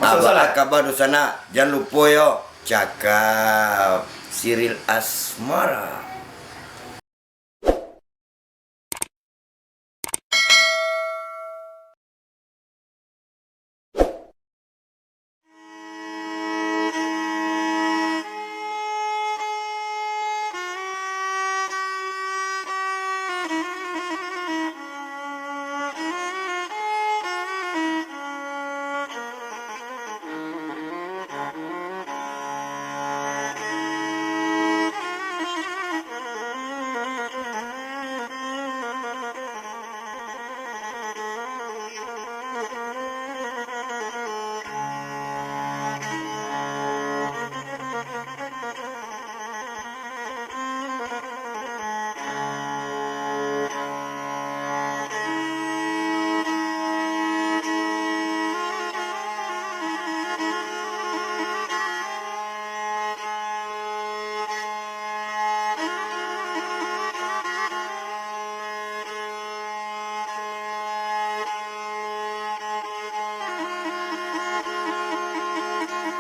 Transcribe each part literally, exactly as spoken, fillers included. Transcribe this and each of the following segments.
Abah Akbar Dusana, jan lupo yo, cakap siril asmara.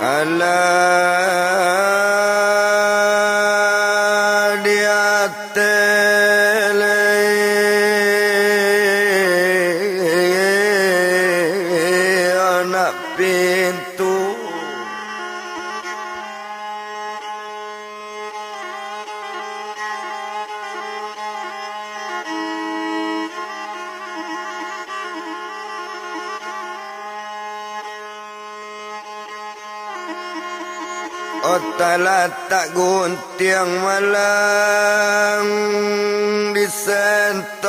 Alah di ateh lai anak pintu. Oh, talatak guntiang malang di sentol,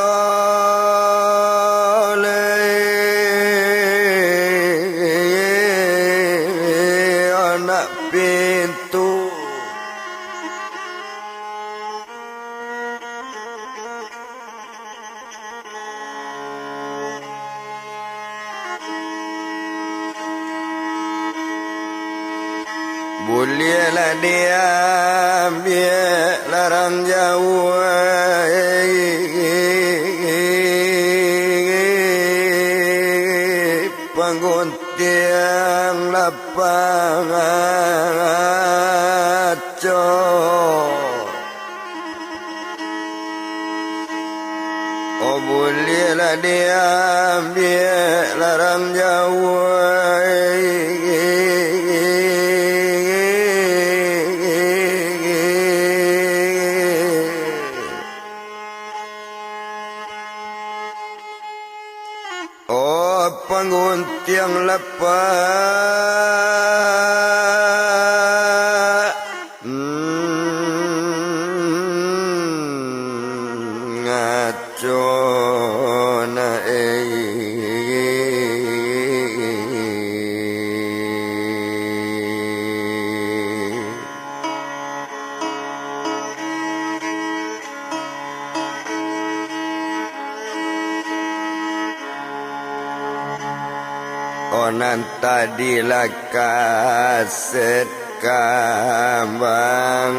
anak pintu. Buliahlah diambiak larang jauah, pangguntiang lapang aco. Oh, buliahlah diambiak larang jauah. Oh, pangguntiang lapang ngaco na, eh. Oh, nan tadi lah kaset kambang,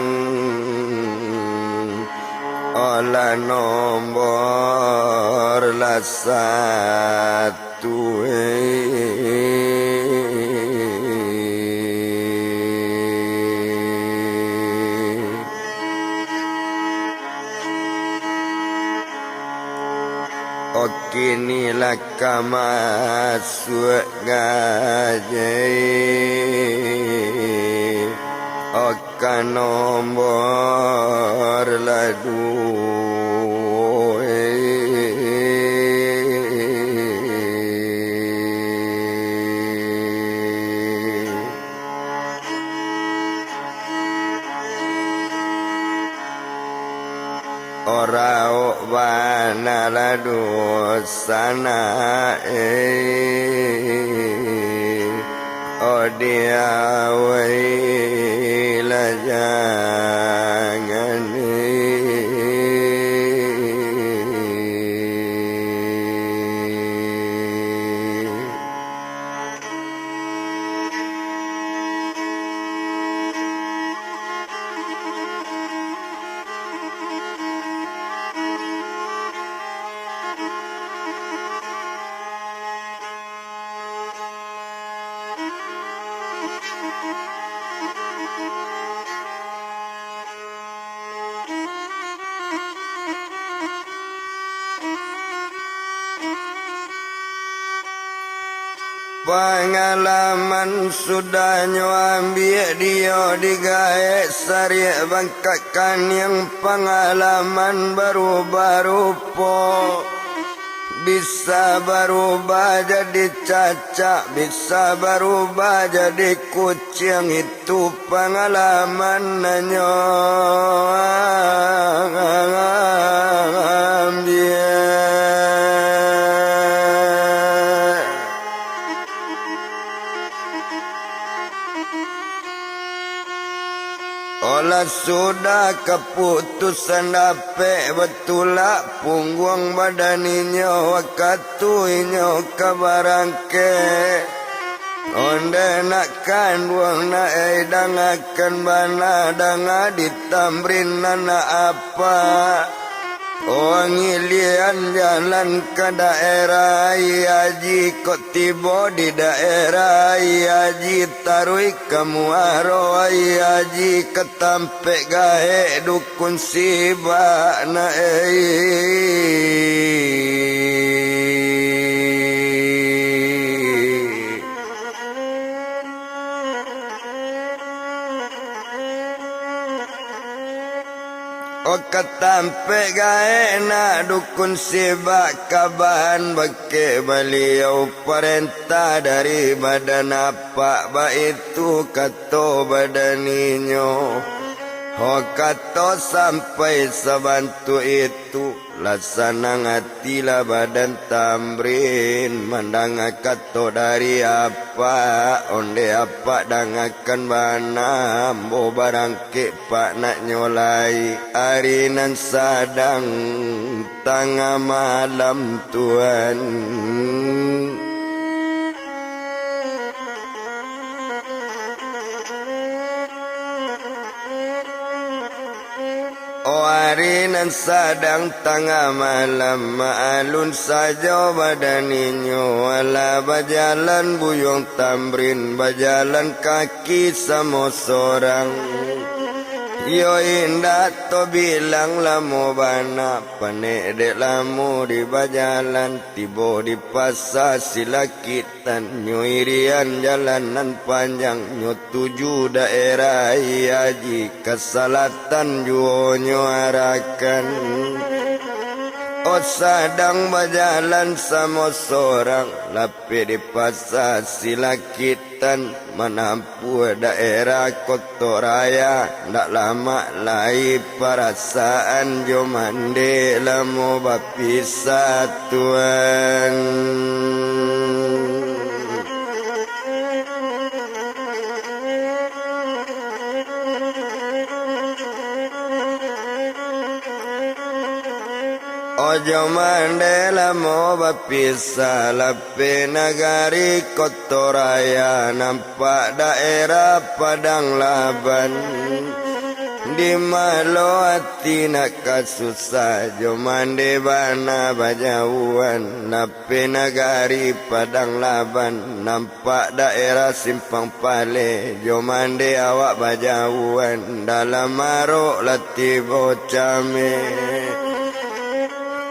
oh, lah nombor lah satu. Oh, kini lah ka masuak gajai, oh, ka nombor lah duo. Oraok bana lah dosa na, eh, odiawai lah jangan, eh. Pangalaman sudahnyo ambiak dio digaek sariak bangkak kaniang, pangalaman barubah-rubah rupo. Bisa barubah jadi cacak, bisa barubah jadi kuciang, itu pangalaman nan nyo ambiak. Olah sudah kaputusan dapek batulak pungguang badan inyo, wakatu inyo ka barangkek. Ondeh nak kanduang, nak ei, dangakan bana, danga di Tamrin anak apak. Wangilian jalan ka daerah Aia Aji, kok tibo di daerah Aia Aji, taruih ka muaro Aia Aji, ka tampek gaek dukun sibak nak ei. O ka tampek gaek nak dukun sibak, kaban bakeh baliau, parentah dari badan apak, baitu kato badan inyo. O kato sampai sabantuak itu, lah sanang ati lah badan Tamrin mandanga kato dari apak. Ondeh apak, dangakan bana, ambo barangkek pak nak nyo lai, ari nan sadang tangah malam tuan. O ari nan sadang tangah malam, maalun sajo badan inyo, alah bajalan buyuang Tamrin, bajalan kaki samo sorang. Iyo indak tabilang lamo bana, panek dek lamo di bajalan, tibo di pasa Silakik tan, nyo irian jalan nan panjang, nyo tuju daerah Aia Aji, ka salatan juo nyo arakan. O sadang bajalan samo sorang, lapeh di pasa Silakik tan, manampuah daerah Koto Raya, ndak lamak lai parasaan jo mandeh lamo bapisah tuan. O jo mandeh lamo bapisah, lapeh nagari Koto Raya, nampak daerah Padang Laban. Di ma lo ati nak ka susah, jo mandeh bana bajauahan, lapeh nagari Padang Laban, nampak daerah Simpang Paleh, jo mandeh awak bajauahan, dalam arok lah tibo cameh.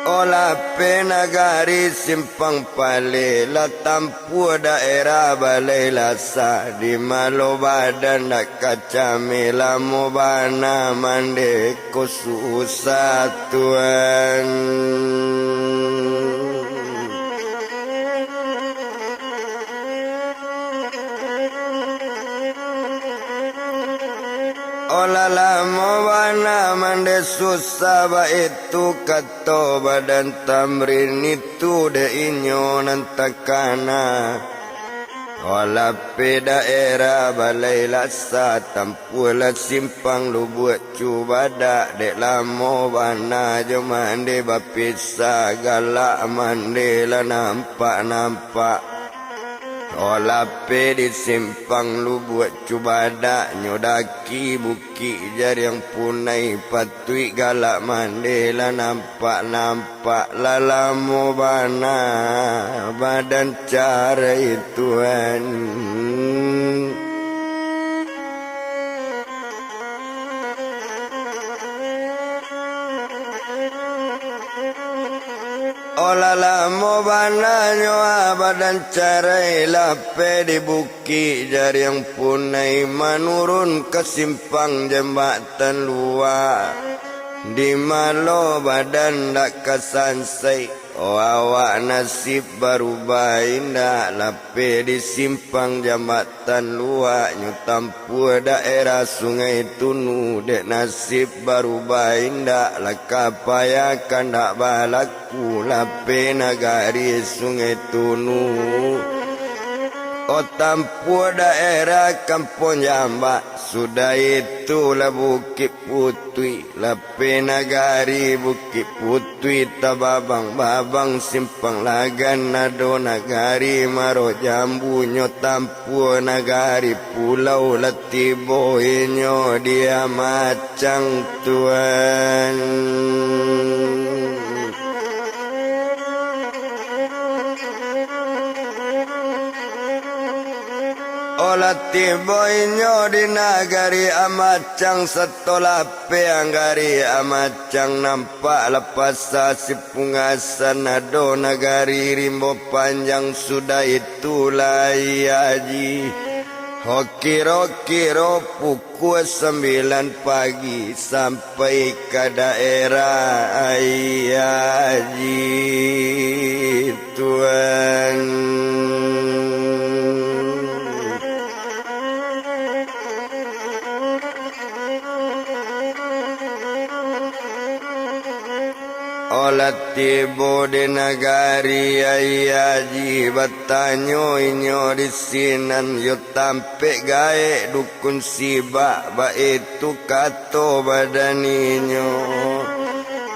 O lapeh nagari Simpang Paleh, lah tampuah daerah Balai Lasa, di ma lo badan nak ka cameh, lamo bana mandeh ko susah tuan. O lah lamo bana mandeh susah, baitu kato badan Tamrin, itu dek inyo nan takana. O lapeh daerah Balai Lasa, tampuahlah Simpang Lubuak Cubadak, dek lamo bana jo mandeh bapisah, galak mandeh lah nampak-nampak. O lapeh di Simpang Lubuak Cubadak, nyo daki Bukik Jariang Punai, patuik galak mandeh lah nampak-nampak, lah lamo bana badan carai tuan. Olah lamo bana nyo ah badan carai, lapeh di bukik jariang punai, manurun ka simpang jambatan luak. Di malo badan dak ka sansai, oh awak nasib barubah indak, lapeh di simpang jambatan luak nyo tampuah daerah Sungai Tunu, dek nasib barubah indak, lah ka payah kandak balaku, lapeh nagari Sungai Tunu. Oh tampuah daerah Kampuang Jambak, sudah itu lah Bukik Putuih, lapeh nagari Bukik Putuih, tababang-babang simpang lagan ado nagari Maro Jambu, nyo tampuah nagari pulau, lah tibo inyo di Amacang, tuan. Oh lah tibo inyo di nagari Amacang, sato lapeh nagari Amacang, nampak lah Pasa Sipungasan, ado nagari Rimbo Panjang, sudah itu lai Aji. Ho kiro-kiro pukua sambilan pagi, sampai ka daerah Aia Aji, tuan. Oh lah tibo di nagari Aia Aji, batanyo inyo di sinan, yo tampek gaek dukun Sibak, baitu kato badan inyo.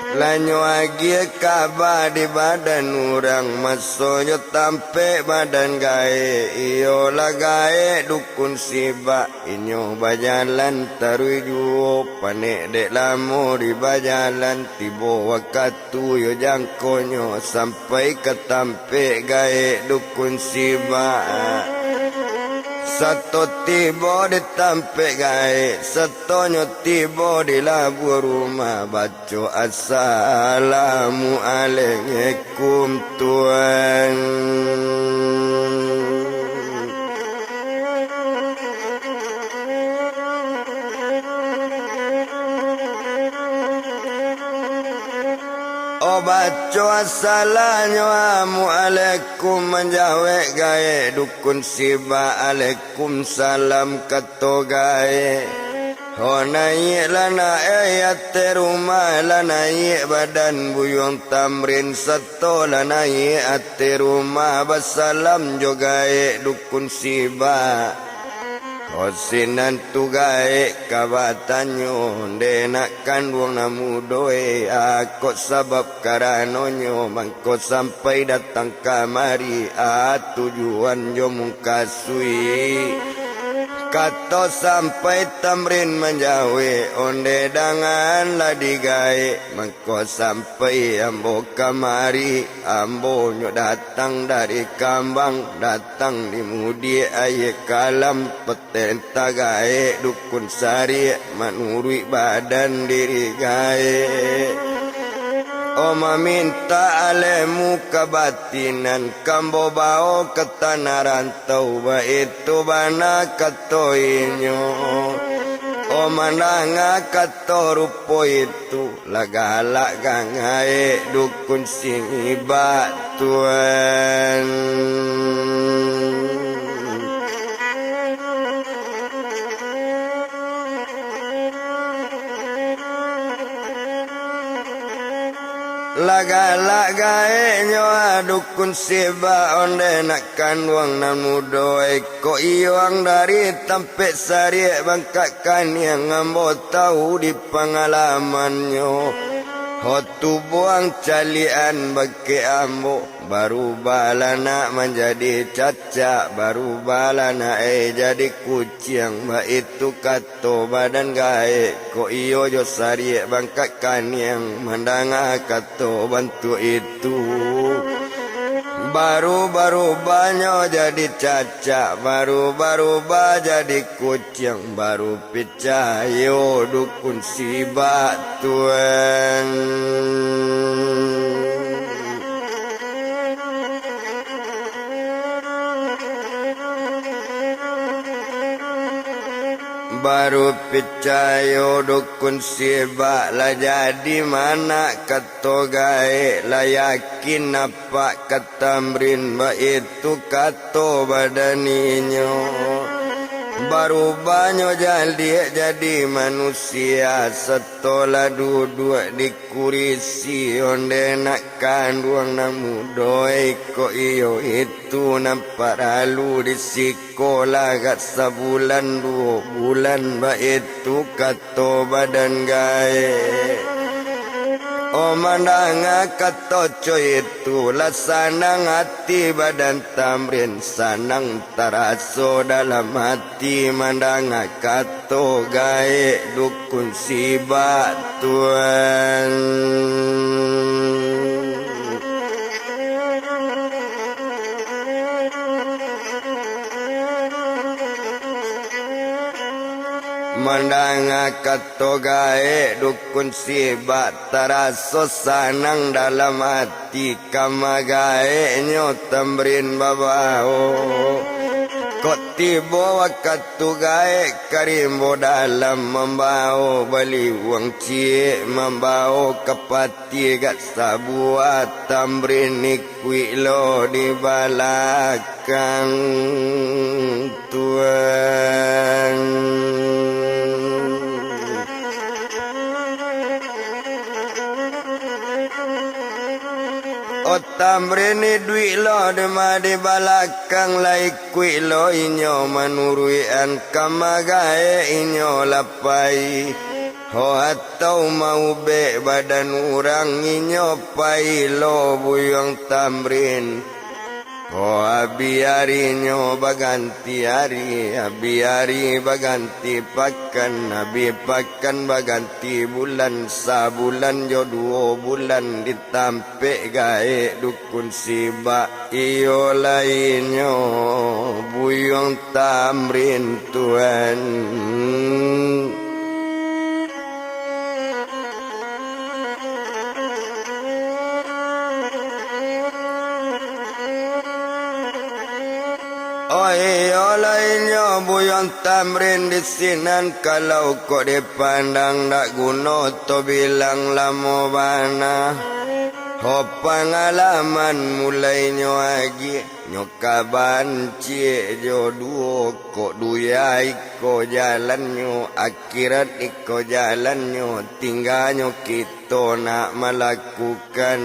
Lah nyo agiah kaba di badan urang, maso nyo tampek badan gaek, iyo lah gaek dukun Sibak. Inyo bajalan taruih juo, panek dek lamo di bajalan, tibo wakatu yo jangkonyo sampai ka tampek gaek dukun Sibak. Sato tibo di tampek gaek, satonyo tibo di labuah rumah, baco assalamualaikum, tuan. Oh, baco assalamualaikum, manjawek gaek dukun Sibak, alaikum salam, kato gaek. Ho, naiak lah naek ateh rumah, lah naiak badan Buyuang Tamrin, sato lah naiak ateh rumah, basalam jo gaek dukun Sibak. Ho, sinan tu gaek ka batanyo, ndeh nak kanduang nan mudo e, a kok sabab karanonyo mangko sampai datang kamari, a tujuan jo mukasuik. Kato sampai Tamrin manjawek, ondeh dangan lah digaek, mangko sampai ambo kamari, ambo nyo datang dari kambang, datang di mudiak aia kalam, patentah gaek dukun sariak, manuruik badan diri gaek. Oh, mamintak alemu kabatinan, kambo bao ka tanah rantau, baitu bana kato inyo. Oh, mandanga kato rupo itu, lah galak gaek dukun Sibak, tuan. Lah galak gaeknyo, a dukun Sibak, ondeh nak kanduang nan mudo e, kok iyo ang dari tampek sariak bangkak kaniang, ambo tahu di pangalamannyo. Ho, tubuang caliak-an bakeh ambo, barubahlah nak manjadi cacak, barubahlah nak e jadi kuciang, baitu kato badan gaek, kok iyo jo sariak bangkak kaniang, mandanga kato bantuak itu. Baru barubahnyo jadi cacak, baru barubah jadi kuciang, baru picayo dukun Sibak, tuan. Baru picayo dukun Sibak, lah jadi manak kato gaek, lah yakin apak ka Tamrin, baitu kato badan inyo. Barubahnyo jaliak jadi manusia, satolah duduak di kurisi, ondeh nak kanduang nan mudo, iko iyo itu nan paralu di siko. Lah agak sabulan duo bulan, baitu kato badan gaek. Oh, mandanga kato co itu, lah sanang ati badan Tamrin, sanang taraso dalam ati mandanga kato gaek dukun Sibak, Tuan. Mandanga kato gaek dukun Sibak, taraso sanang dalam ati. Kama gaeknyo Tamrin babao. Kok tibo wakatu gaek ka Rimbo Dalam, mambao baliuang ciek, mambao kapati agak sabuah, Tamrin ikuik lo di balakang, Tuan. Oh, Tamrin iduik lo dima di balakang, lah ikuik lo inyo manuruikan, kama gaek inyo lah pai. Ho atau maubek badan urang, inyo pai lo buyuang Tamrin. Oh, abih arinyo baganti ari, abih ari baganti pakan, abih pakan baganti bulan, sabulan jo duo bulan ditampek gaek dukun Sibak. Iyo lai nyo buyuang Tamrin, Tuan. Oh, iyo lai nyo buyuang Tamrin di sinan, kalau kok dipandang dak guno to bilang lamo bana. Ho pangalaman mulainyo agiah. Nyo ka bancik jo duo kok duya iko jalannyo, akhirat iko jalannyo, tingganyo kito nak malakukan.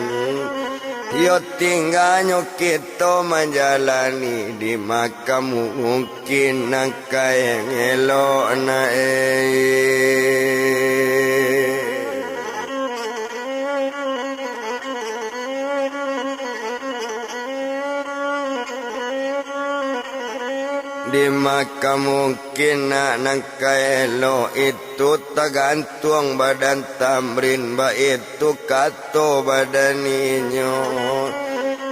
Yo tingganyo kito manjalani, di maka mungkin nan ka elok na, eh. Di maka mungkin nak nan ka elok itu tagantuang badan Tamrin, baitu kato badan inyo.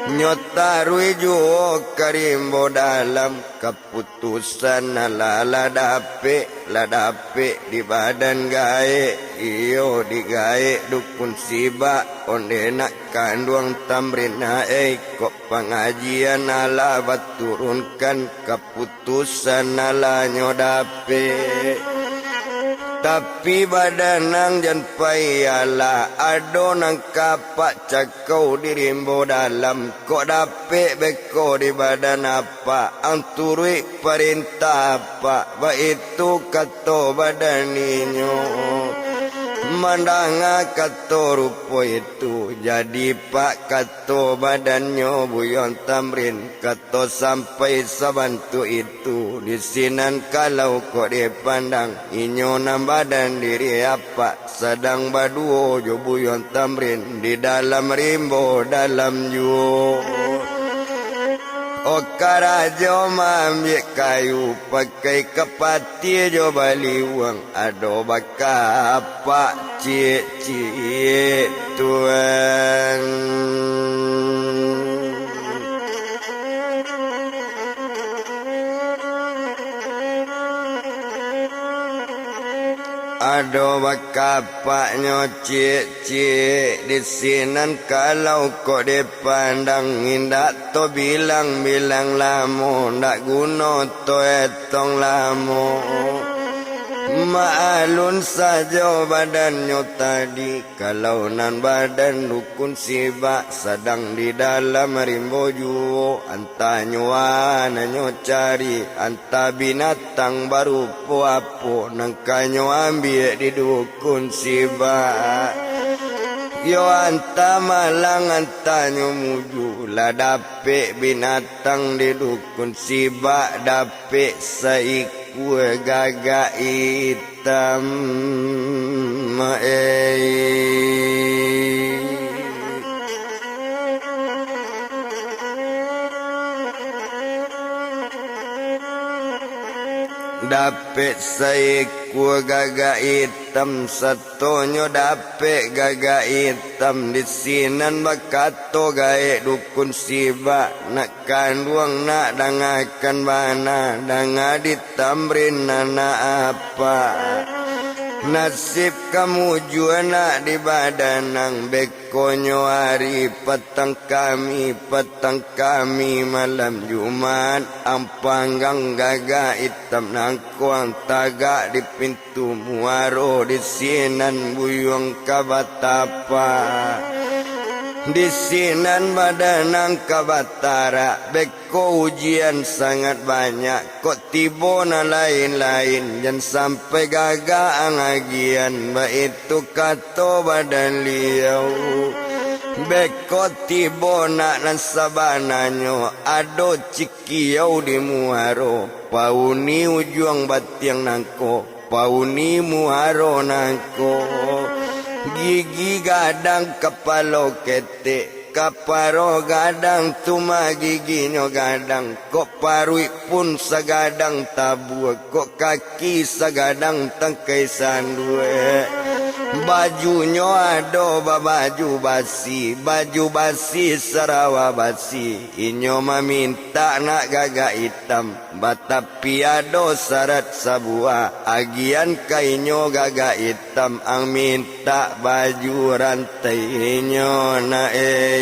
Nyo taruih juo ka Rimbo Dalam, kaputusan alah lah dapek, lah dapek di badan gaek, iyo di gaek dukun Sibak, ondeh nak kanduang Tamrin, eh, kok pangajian alah baturunkan, kaputusan alah nyo dapek. Tapi badan ang jan paialah, ado nan ka apak cakau di Rimbo Dalam, kok dapek beko di badan apak, ang turuik parentah apak, baitu kato badan inyo. Mandanga kato rupo itu, jadi pak kato badannyo buyuang Tamrin, kato sampai sabantuk itu, di sinan kalau kok dipandang, inyo nan badan diri apak, sadang baduo jo buyuang Tamrin, di dalam Rimbo Dalam juo. Oh, karajo maambiak kayu, pakai kapati jo baliuang, ado bakapak ciek-ciek, Tuan. Ado bakapaknyo ciek-ciek di sinan, kalau kok dipandang, indak to bilang-bilang lamo, ndak guno to etong lamo. Maalun sajo badannyo tadi, kalau nan badan dukun sibak, sadang di dalam rimbo juo, antah nyo a nan nyo cari, antah binatang barupo apo, nan ka nyo ambiak di dukun sibak. Yo antah malang, antah nyo muju, lah dapek binatang di dukun sibak, dapek saikua gagak itam, eh. Dapek saikua gagak itam, satonyo dapek gagak itam, di sinan bakato gaek dukun sibak, nak kanduang nak dangakan bana, danga di Tamrin anak apa. Nasib kamu juo nak di badanang, bekonyo ari patang kami, patang kami malam Jumat, ang panggang gagak itam nangko ang tagak di pintu muaro, di sinan buyuang ka batapa. Di sinan badanang ka batarak, beko ujian sangat banyak, kok tibo nan lain-lain, jan sampai gagak ang agian, baitu kato badan liau. Beko tibo nak nan sabananyo, ado cikiau di muaro, pauni ujuang batiang nangko, pauni muaro nangko. Gigi gadang, kapalo ketek, kaparo gadang, tuma giginyo gadang, kok paruik pun sagadang tabua, kok kaki sagadang tangkai sanduak. Bajunyo ado babaju basi, baju basi, sarawa basi. Inyo mamintak nak gagak itam, batapi ado sarat sabuah, agian ka inyo gagak itam, ang mintak baju rantainyo nak, eh.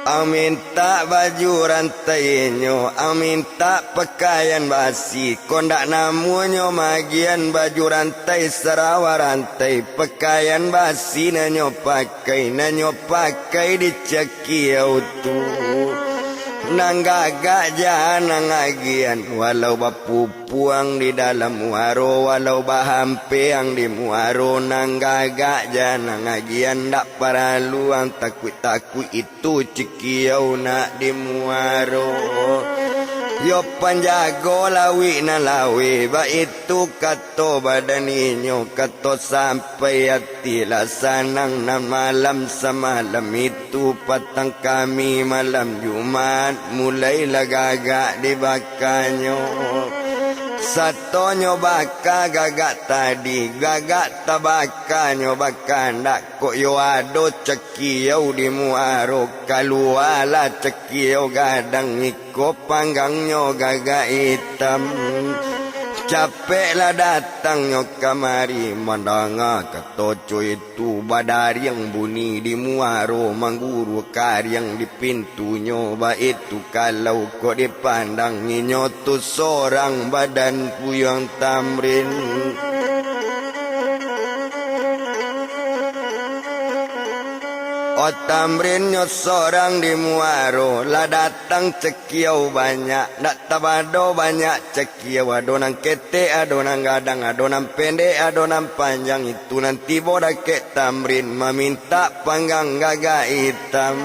Ang mintak baju rantainyo, ang mintak pakaian basi, kok ndak namuanyo maagian baju rantai, sarawa rantai, pakaian basi nan nyo pakai, nan nyo pakai di cakiau tu. Nan gagak jan ang agian, walau bapupuang di dalam muaro, walau bahampeang di muaro, nan gagak jan ang agian, ndak paralu ang takuik-takuik itu cikiau nak di muaro. Yo panjago lauik nan laweh, baitu kato badan inyo, kato sampai ati lah sanang, nan malam samalam itu, patang kami malam Jumat, mulailah gagak di bakanyo. Satonyo baka gagak tadi, gagak tabakanyo bakandak, kok yo ado cakiau di muaro, kalualah cakiau gadang, iko panggangnyo gagak itam. Capeklah datangnyo kamari, mandanga kato co itu, badariang bunyi di muaro, mangguru kariang di pintunyo, baitu kalau kok dipandang, inyo tu sorang badan Buyuang Tamrin. O Tamrin nyo sorang di muaro, lah datang cakiau banyak, ndak tabado banyak cakiau, ado nan ketek, ado nan gadang, ado nan pendek, ado nan panjang, itu nan tibo dakek Tamrin, mamintak panggang gagak itam.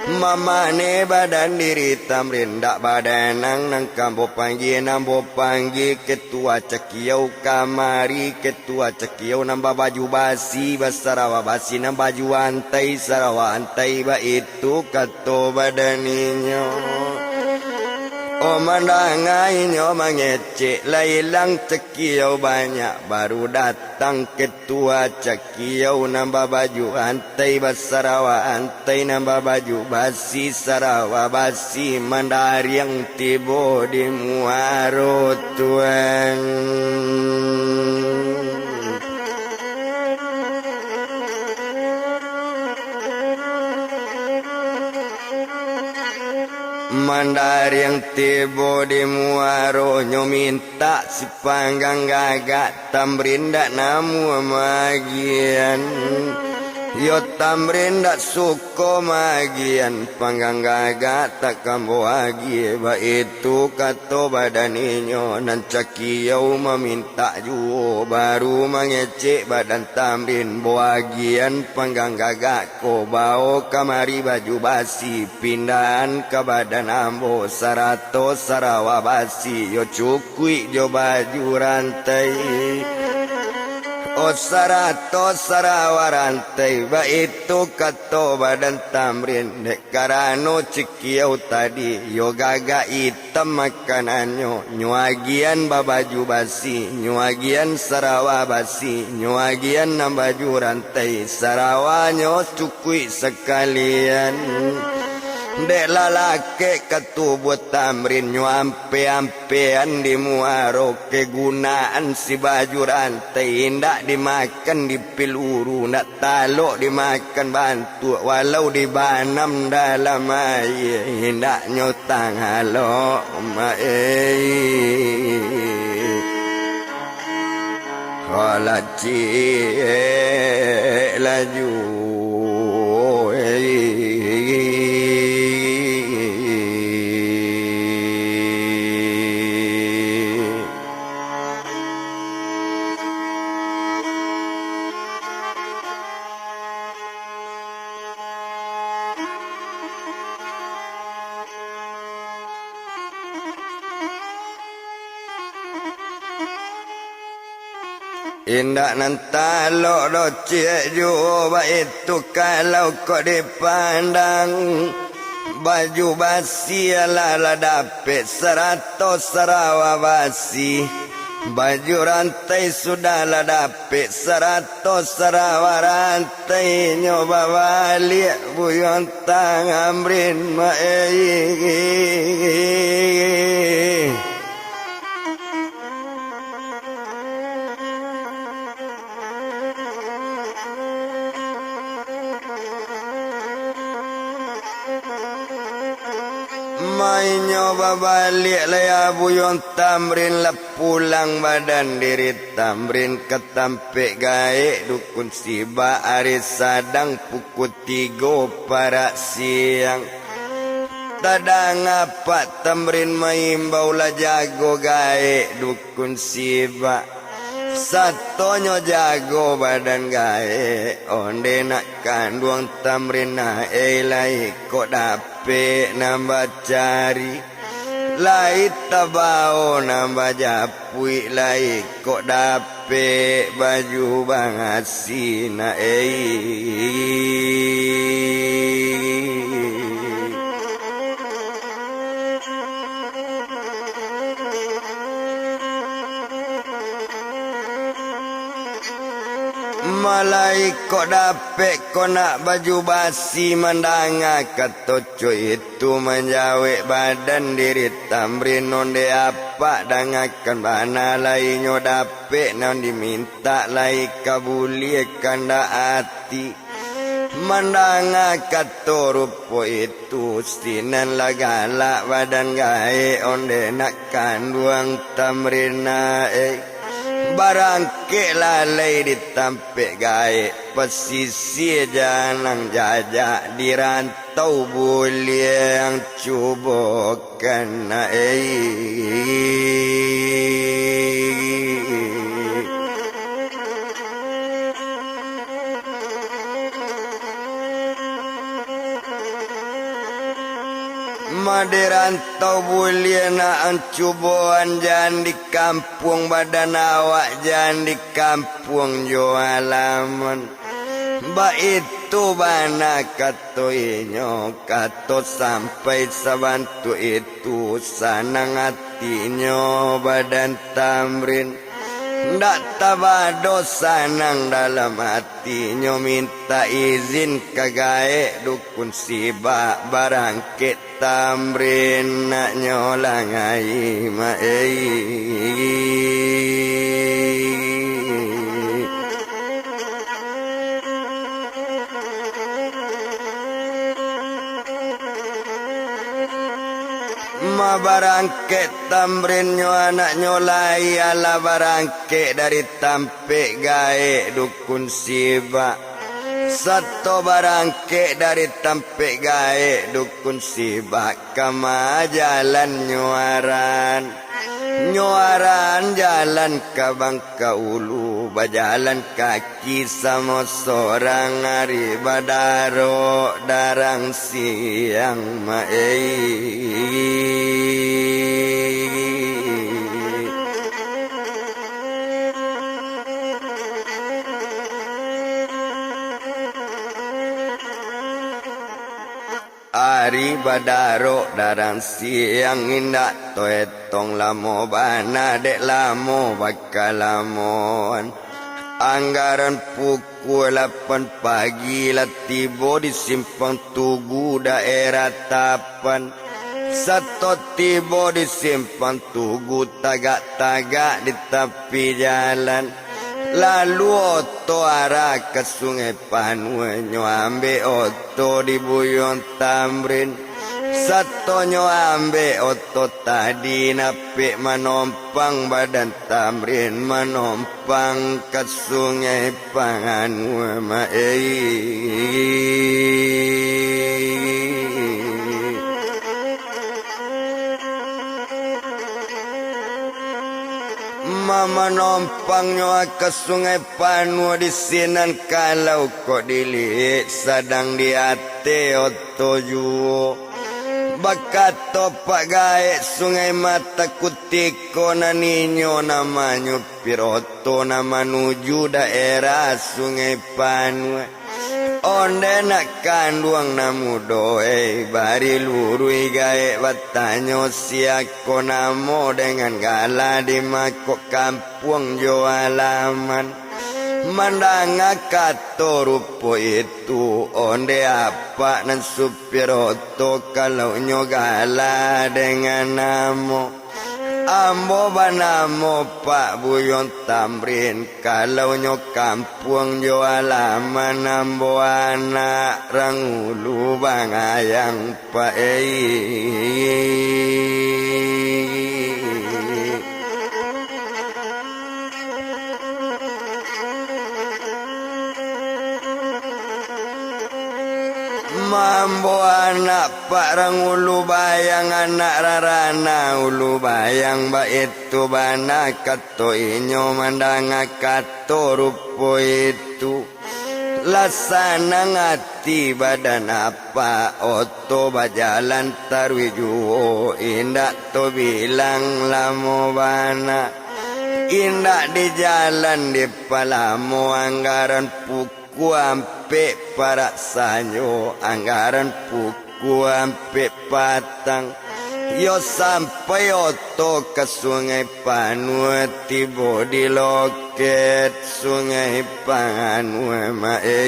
Mamaneh badan diri Tamrin, ndak badanang nan ka ambo panggie, nan ambo panggie ketua cakiau kamari, ketua cakiau nan babaju basi, basarawa basi, nan baju antai, sarawa antai, baitu kato badan inyo. Oh, mandanga inyo mangecek, lah ilang cakiau banyak, baru datang ketua cakiau nan babaju antai, basarawa antai, nan babaju basi, sarawa basi, mandariang tibo di muaro tuan. Dariang tibo di muaro, nyo mintak si panggang gagak, Tamrin dak namuah maagian. Yo Tamrin dak suko maagian, panggang gagak takkan ambo agiah, baitu kato badan inyo nan cakiau mamintak juo, baru mangecek badan Tamrin, ambo agian panggang gagak ko, bao kamari baju basi, pindahan ka badan ambo, sarato sarawa basi, yo cukuik jo baju rantai. O sarato sarawa rantai, baitu kato badan Tamrin, dek karano cakiau tadi, yo gagak itam makanannyo, nyo agian babaju basi, nyo agian sarawa basi, nyo agian nan baju rantai, sarawanyo cukuik sakalian. Dek lalakek ka tubuah Tamrin, nyo ampe-ampean di muaro, kegunaan si baju rantai, indak dimakan di piluru, ndak talok dimakan bantuak, walau dibanam dalam aia, indaknyo tang alok, mak ei. Halacik laju, ei. Indak nan talok doh ciek juo, baitu kalau kok dipandang. Baju basi alah lah dapek, sarato sarawa basi. Baju rantai sudah lah dapek, sarato sarawa rantai. Nyo babaliak buyuang Tamrin, mak ei. Mainyo babaliak lai buyuang Tamrin, lah pulang badan diri Tamrin ka tampek gaek dukun Sibak, ari sadang pukua tigo parak siang. Tadanga Pak Tamrin maimbau, lah jago gaek dukun Sibak. Satonyo jago badan gaek, onde nak kanduang Tamrin, nah ei, lai kok dapek nan bacari, lai tabao nan bajapuik, lai kok dapek baju bangasi, nah ei. Malai kok dapek ko nak baju basi, mandanga kato co itu, manjawek badan diri Tamrin, onde apak dangakan bana, lai nyo dapek nan dimintak, lai ka buliah kandak ati. Mandanga kato rupo itu, sinan lah galak badan gaek, onde nak kanduang Tamrin, nah ei. Barangkek lalai di tampek gaek, pasisia janang jajak, di rantau buliah ang cubo. Kana ei. Made rantau buliah nak ang cuboan, jan di kampuang badan awak, jan di kampuang jo alaman. Baitu bana kato inyo, kato sampai sabantuak itu, sanang atinyo badan Tamrin. Ndak tabado sanang dalam atinyo, mintak izin ka gaek dukun Sibak, barangkek Tamrin nak nyolang ai, mak ei. Barangkek Tamrin nyo anaknyo lai, alah barangkek dari tampek gaek Dukun Sibak. Sato barangkek dari tampek gaek Dukun Sibak, ka ma jalan nyo arahan. Nyo arahan jalan ka Bangka Ulu, bajalan kaki samo sorang, ari badarok darang siang, ma ei. Ari badarok darang siang, indak toetong lamo bana, dek lamo bakalamoan. Anggaran pukua lapan pagi lah tibo di Simpang Tugu daerah Tapan. Sato tibo di Simpang Tugu, tagak-tagak di tapi jalan. Lalu oto arah ka Sungai Panuah, nyo ambek oto di Buyuang Tamrin. Sato nyo ambek oto tadi, napek manompang badan Tamrin, manompang ka Sungai Panuah, ma ei. Mamanompang nyo ka Sungai Panuah, di sinan kalau kok diliek sadang di ateh oto juo. Bakato Pak Gaek Sungai Mata, kutiko nan inyo namanyo piroto, nan manuju daerah Sungai Panuah. Onde nak kanduang nan mudo, eh, bari luruih gaek batanyo, siako namo dengan gala di mako kampuang jo alaman. Mandanga kato rupo itu, onde apak nan supir oto, kalau nyo gala dengan namo. Ambo banamo Pak Buyuang Tamrin, kalau nyo kampuang jo alaman ambo anak Rang Ulu Bangayang, Pak ei. Mambo anak Pak Rang Ulu Bayang, anak rarana Ulu Bayang, baitu bana kato inyo mandanga kato rupo itu. Lah sanang ati badan apak, oto bajalan taruih juo, indak tobilang lamo bana. Indak di jalan dipalamo, anggaran pukua ampek parak sanjo, anggaran pukua ampek patang. Iyo sampai oto ka Sungai Panuah, tibo di loket Sungai Panuah, ma ei.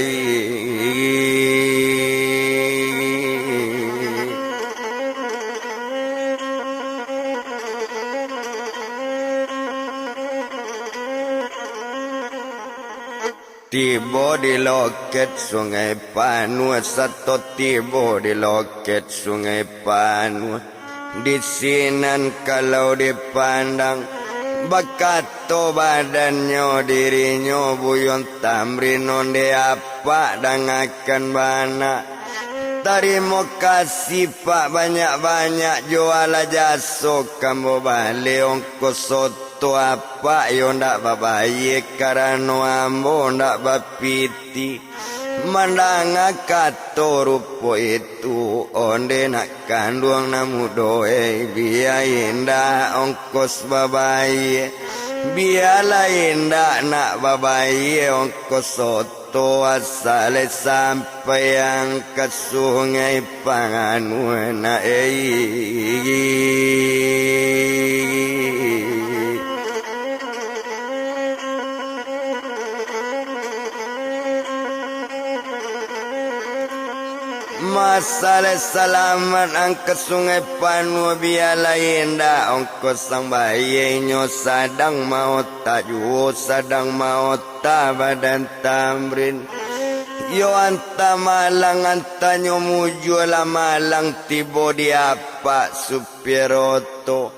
Tibo di loket Sungai Panuah, sato tibo di loket Sungai Panuah. Di sinan kalau dipandang, bakato badannyo dirinyo Buyuang Tamrin, onde apak dangakan bana. Tarimo kasih Pak banyak-banyak, jo alah jaso kambo baleh ongkos oto apak yo ndak babayie, karano ambo ndak bapitih. Mandanga kato rupo itu, onde nak kanduang nan mudo, eh, bia indak ongkos babayie, bialah indak nak babayie ongkos oto, asal sampaian ka Sungai Panuah, na ei. Masalah salamat ang ka Sungai Panuah, bialah indak ongkos ang bayie, inyo sadang maotak juo, sadang maotak badan Tamrin. Yo antah malang, antah nyo mujua lah malang tibo di api. Pak Supir oto.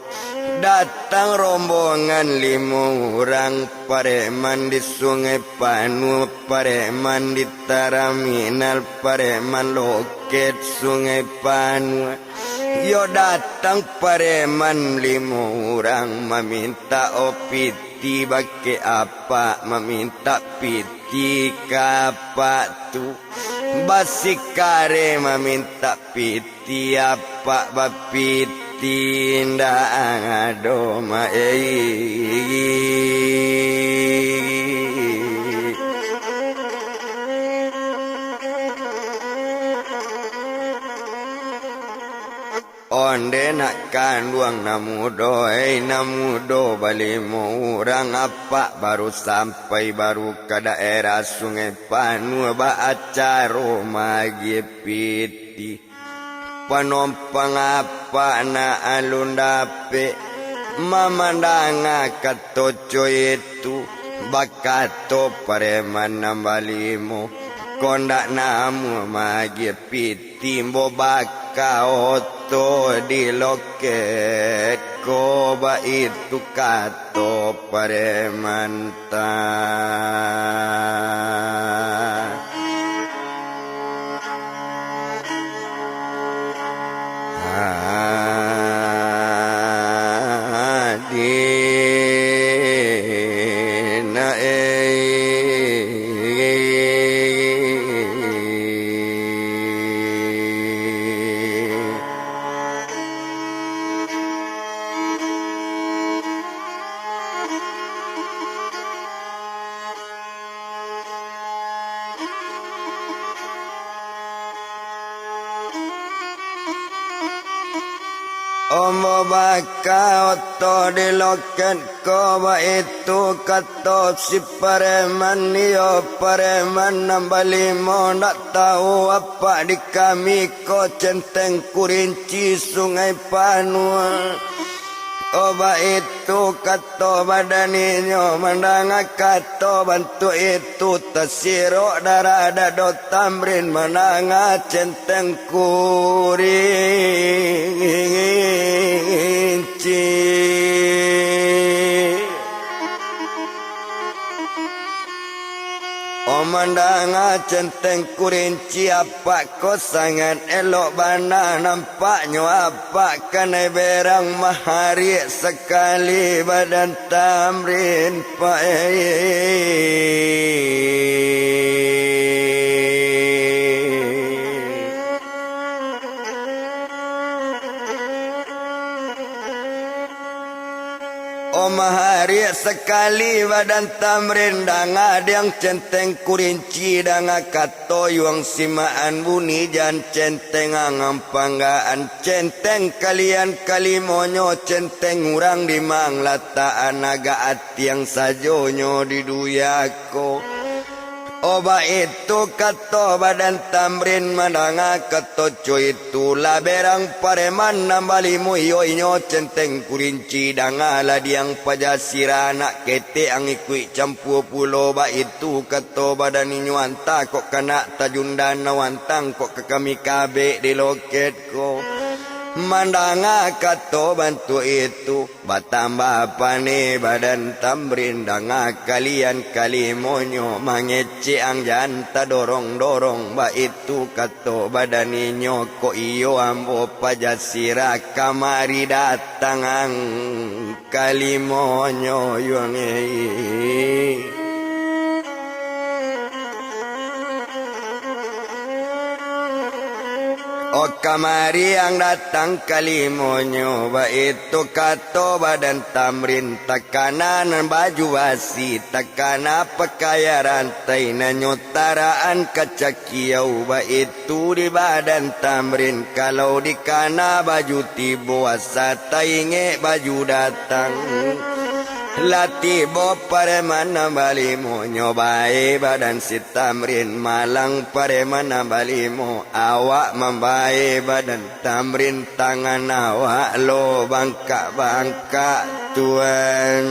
Datang rombongan limo urang, pareman di Sungai Panuah, pareman di taraminal, pareman loket Sungai Panuah. Yo datang pareman limo urang, mamintak o piti bakeh apak, mamintak piti ka apak tu. Basikare mamintak piti, apak bapiti, indak ado ma-, ei. Onde nak kanduang nan mudo, ei, nan mudo balimo urang, apak baru sampai, baru ka daerah Sungai Panuah, baacaro maagiah piti. Panompang apak nan alun dapek, mamandanga kato co itu, bakato pareman nan balimo, "Kok ndak namuah maagiah piti, ambo baka oto di loket ko," baitu kato pareman. Ambo baka oto di loket ko, baitu kato si pareman, iyo pareman nan balimo, ndak tahu apak di kami ko Centeng Kurinci Sungai Panuah. Oh, baitu kato badan inyo, mandanga kato bantuak itu, tasirok darah dado Tamrin, mandanga Centeng Kurinci. Oh, mandanga Centeng Kurinci, apak ko sangaik elok bana nampaknyo, apak kanai berang mahariak sakali badan Tamrin, Pak. Oh, mahariak sakali badan Tamrin, danga diang Centeng Kurinci, danga kato yuang simaan, buni jan Centeng angang panggaan, Centeng kalian kalimonyo, Centeng urang di manglataan, agak atiang sajonyo di duya ko. Oh, baitu kato badan Tamrin, mandanga kato co itu, lah berang pareman nan balimo, iyo inyo Centeng Kurinci, dangalah diang paja sirah, anak ketek ang ikuik campua pulo, baitu kato badan inyo, anta kok ka nak tajundan, awantang kok ka kami kabek di loket ko. Mandanga kato bantuak itu, batambah paneh badan Tamrin, danga kalian kalimonyo mangecek ang jan tadorong-dorong, baitu kato badan inyo, kok iyo ambo paja sirah kamari datang ang kalimonyo, yuang ei. Oh, kamari ang datang kalimonyo, baitu kato badan Tamrin, takana nan baju basi, takana pakaian rantai, nan nyo taraan kacakiau, baitu di badan Tamrin, kalau dikana baju tibo asa taingek baju datang. Lah tibo pareman nan balimonyo, bae badan si Tamrin, malang pareman nan balimo, awak mambae badan Tamrin, tangan awak lo bangkak-bangkak, tuan.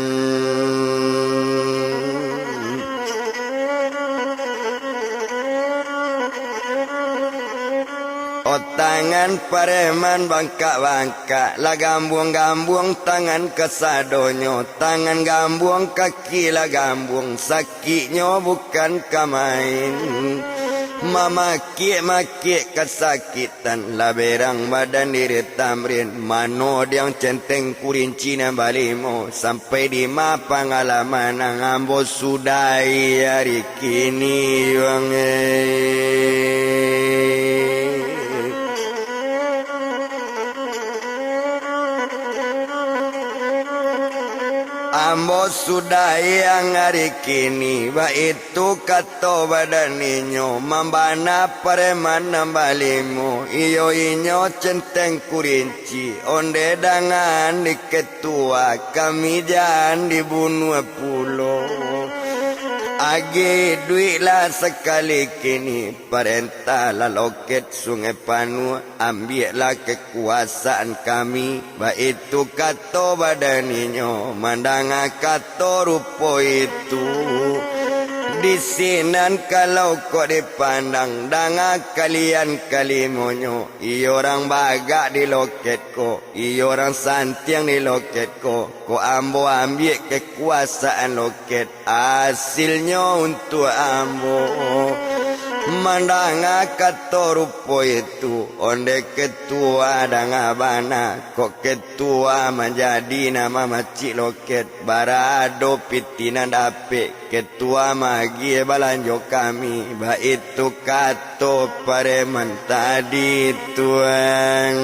Otak Tangan pareman bangkak-bangkak, lah gambuang-gambuang tangan kasadonyo, tangan gambuang kaki lah gambuang, sakiknyo bukan ka main. Mamakiak-makiak kasakitan, lah berang badan diri Tamrin, mano diang centeng kurinci nan balimo, sampai dima pangalaman nan ambo sudahi ari kini, Yuang, eh. Ambo sudahi ang ari kini, baitu kato badan inyo, mambana pareman nan balimo, iyo inyo centeng kurinci, onde dangan di ketua, kami jan dibunuah pulo. Agiah iduiklah sakali kini, parentahlah loket Sungai Panuah, ambiaklah kekuasaan kami, baitu kato badan inyo, mandanga kato rupo itu. Di sinan kalau kok dipandang, danga kalian kalimonyo, iyo urang bagak di loket ko, iyo urang santiang di loket ko, kok ambo ambiak kekuasaan loket, asilnyo untuak ambo. Mandanga kato rupo itu, onde ketua danga bana, kok ketua manjadi nan mamacik loket, barado pitih nan dapek, ketua maagiah balanjo kami, baitu kato pareman tadi, Tuang.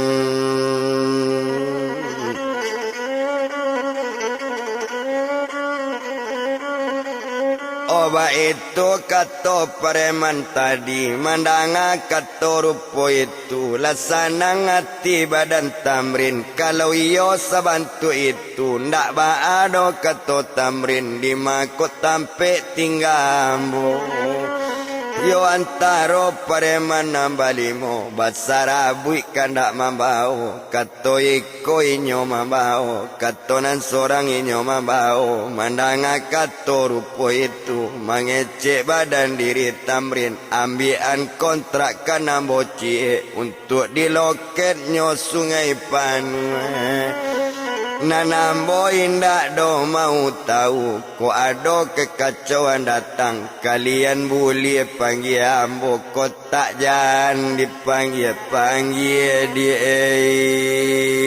Oh, baitu kato pareman tadi, mandanga kato rupo itu, lah sanang ati badan Tamrin, kalau iyo sabantuak itu, ndak baa doh kato Tamrin, dima kok tampek tingga ambo. Yo antaro pareman nan balimo, basarabuik kandak mambao, kato iko inyo mambao, kato nan sorang inyo mambao, mandanga kato rupo itu, mangecek badan diri Tamrin, ambiakan kontrak ka nan bocik, untuak di loketnyo Sungai Panuah. Nan ambo indak doh mau tahu, kok ado kekacauan datang, kalian buliah panggia ambo, kok tak jan dipanggia-panggia di, eh.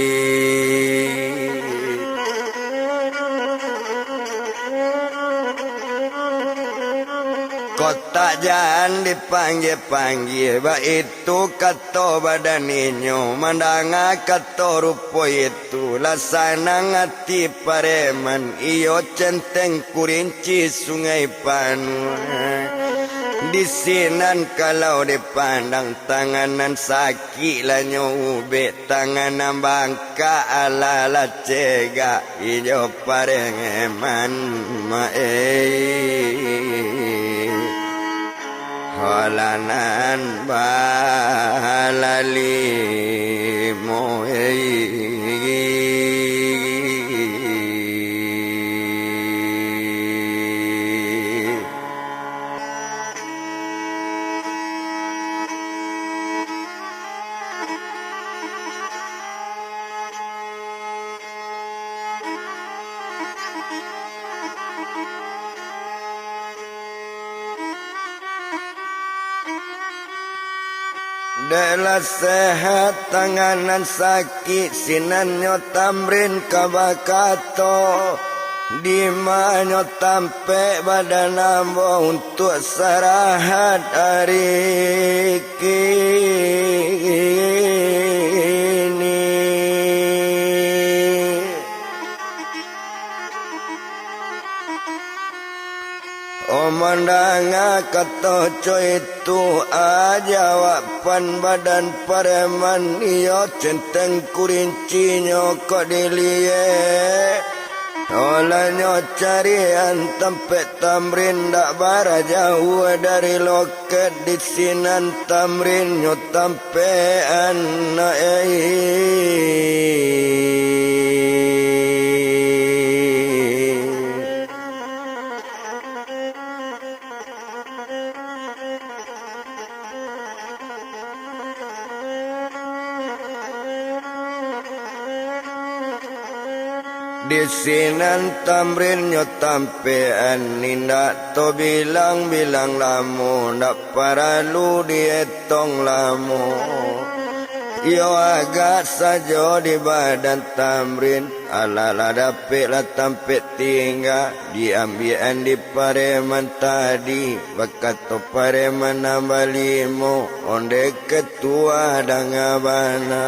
Kok tak jan dipanggia-panggia, baitu kato badan inyo, mandanga kato rupo itu, lah sanang ati pareman, iyo centeng kurinci Sungai Panuah. Di sinan kalau dipandang, tangan nan sakik lah nyo ubek, tangan nan bangkak alah lah cegak, iyo pareman, ma-, eh. Halanan balalimo, eh. Dek lah sehat tangan nan sakik, sinannyo Tamrin ka bakato, "Dima nyo tampek badan ambo untuak sarahat ari kini?" Oh, mandanga kato co itu, a, jawaban badan pareman, iyo centeng kurincinyo kok diliek. Olah nyo carian tampek Tamrin dak bara jauah dari loket, di sinan Tamrin nyo tampekan, eh. Sinan Tamrin nyo tampean, indak tabilang-bilang lamo, ndak paralu dietong lamo. Iyo agak sajo di badan Tamrin, alah lah dapek lah tampek tingga, diambiakan di pareman tadi, bakato pareman nan balimo, onde ketua danga bana.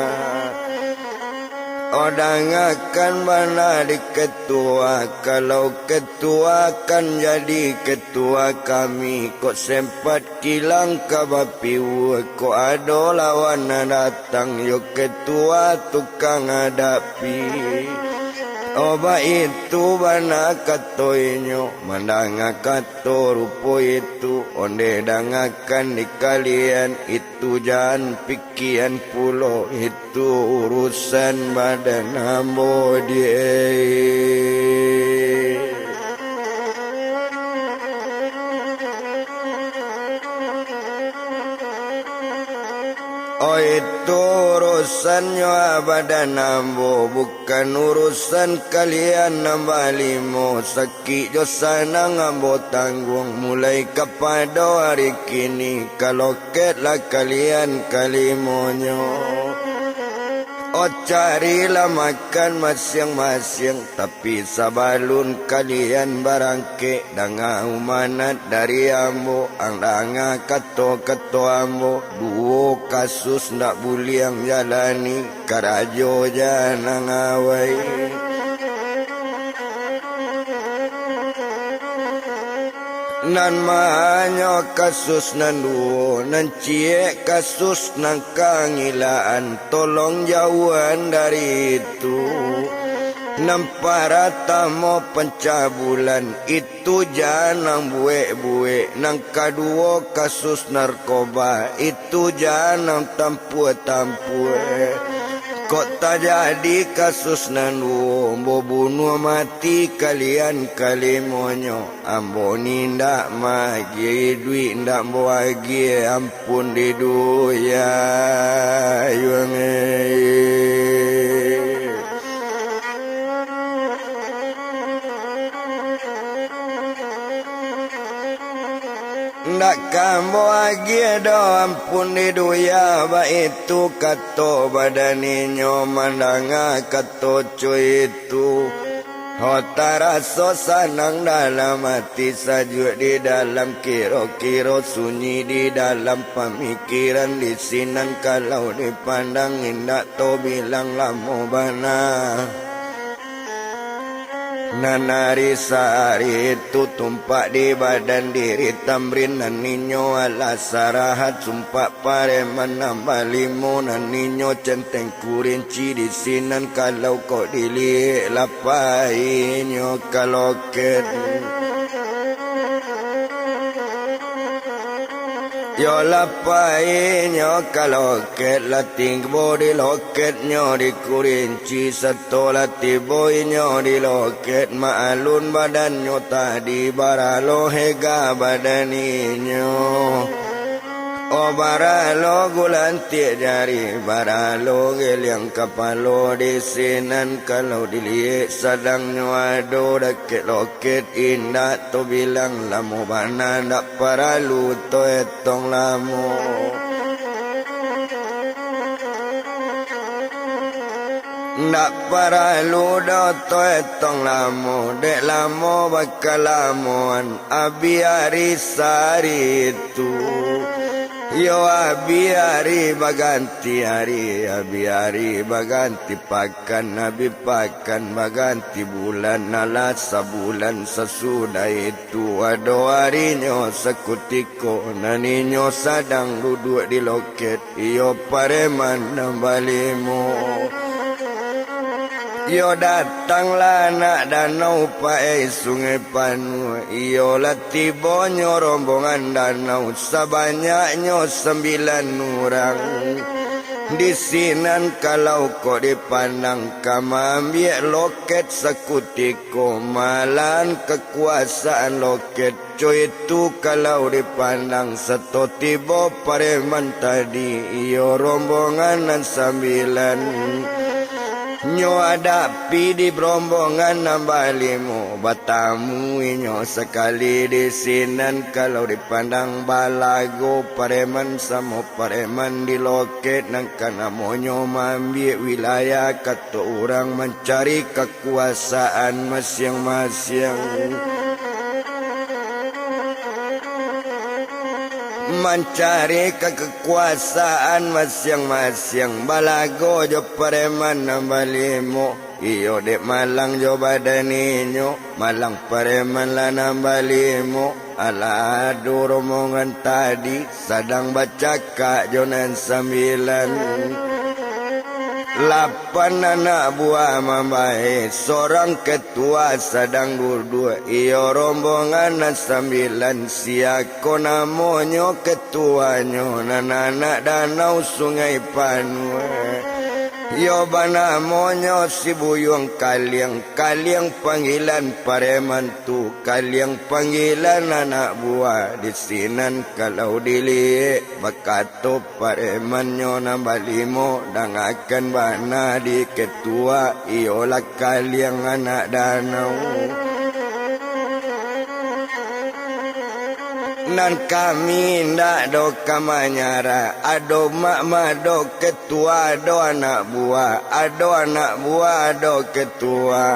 O dangakan bana di ketua, kalau ketua kan jadi ketua kami, kok sempat kilang ka bapiua, kok ado lawan nan datang, yo ketua tukang adapi. O baitu bana kato inyo, mandanga kato rupo itu, onde dangakan di kalian, itu jan pikian pulo, itu urusan badan ambo die. O itu urusannyo badan ambo, bukan urusan kalian nan balimo. Sakik jo sanang ambo tangguang, mulai kapado ari kini, ka loketlah kalian kalimonyo. O carilah makan masiang-masiang, tapi sabalun kalian barangkek, danga umanat dari ambo, ang danga kato-kato ambo, duo kasus ndak buliah jalani, karajo janang awai. Nan mahanyo kasus nan duo, nan ciek kasus nan kangilaan, tolong jauahan dari itu. Nan paratamo pancabulan, itu janang buek-buek, nan kaduo kasus narkoba, itu janang tampua-tampua. Kok tajadi kasus nan duo, ambo bunuah mati kalian kalimonyo. Ambo ni ndak maagiah iduik, ndak ambo agiah ampun di dunia, yuang e. Ndak ka ambo agiah doh ampun di dunia, baitu kato badan inyo mandanga kato co itu. Ho taraso sanang dalam ati, sajuak di dalam kiro-kiro, sunyi di dalam pamikiran, di sinan kalau dipandang indak tabilang lamo bana. Nan ari sahari itu tumpak di badan diri Tamrin, nan inyo alah sarahat, sumpak pareman nan balimo, nan inyo centeng kurinci di sinan, kalau kok diliek lah painyo ka loket. Yo lah painyo ka loket, lah tibo di loketnyo di kurinci, sato lah tibo inyo di loket, maklun badannyo tadi, baralo hega badan inyo. O baralo gulantiak jari, baralo geliang kapalo, di sinan kalau diliek sadangnyo ado dakek loket, indak tabilang lamo bana, ndak paralu taetong lamo. Ndak paralu doh taetong lamo, dek lamo bakalamoan, abih ari sahari itu. Yo abih ari baganti ari, abih ari baganti pakan, abih pakan baganti bulan, alah sabulan sasudah itu. Tu ado arinyo sakutiko, nan inyo sadang duduak di loket, iyo pareman nan balimo. Iyo datanglah anak danau paai sungai panuah, iyo lah tibonyo rombongan danau sabanyaknyo sambilan urang. Di sinan kalau kok dipandang ka maambiak loket sakutiko, malahan kakuasaan loket co itu kalau dipandang, sato tibo pareman tadi, iyo rombongan nan sambilan. Nyo adapi di rombongan nan balimo, batamu inyo sakali di sinan. Kalau dipandang balago pareman samo pareman di lokek, nan ka namonyo maambiak wilayah, kato urang mancari kakuasaan masiang-masiang. Mancari ka-, kakuasaan masiang-masiang, balago jo pareman nan balimo. Iyo dek malang jo badan inyo, malang pareman lah nan balimo. Alah ado rombongan tadi, sadang bacakak jo nan sambilan. Lapan anak buah mambae, sorang ketua sadang duduak. Iyo rombongan nan sambilan, sia ko namonyo ketuanyo, nan anak danau Sungai Panuah. Iyo banamonyo si Buyuang Kaliang, Kaliang panggilan pareman tu, Kaliang panggilan anak buah. Di sinan kalau diliek, bakato paremannyo nan balimo, dangakan bana di ketua, iyolah Kaliang anak danau. Nan kami indak doh ka manyarah, ado mak-mak doh ketua, ado anak buah, ado anak buah, ado ketua.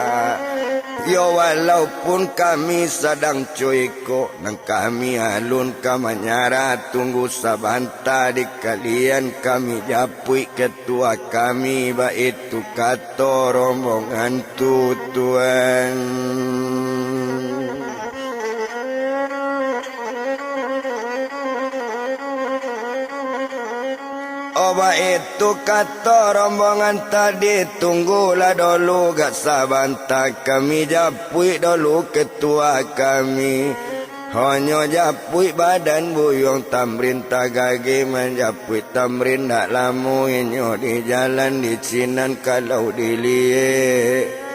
Yo, walaupun kami sadang cuiko, nan kami alun ka manyarah, tunggu sabanta di kalian kami japuik ketua kami, baitu kato rombongan tu, Tuan. Oh, baitu kato rombongan tadi, tunggulah dulu agak sabanta, kami japuik dulu ketua kami. Hanyo japuik badan Buyuang Tamrin, tagageh manjapuik Tamrin, ndak lamo inyo di jalan di sinan kalau diliek.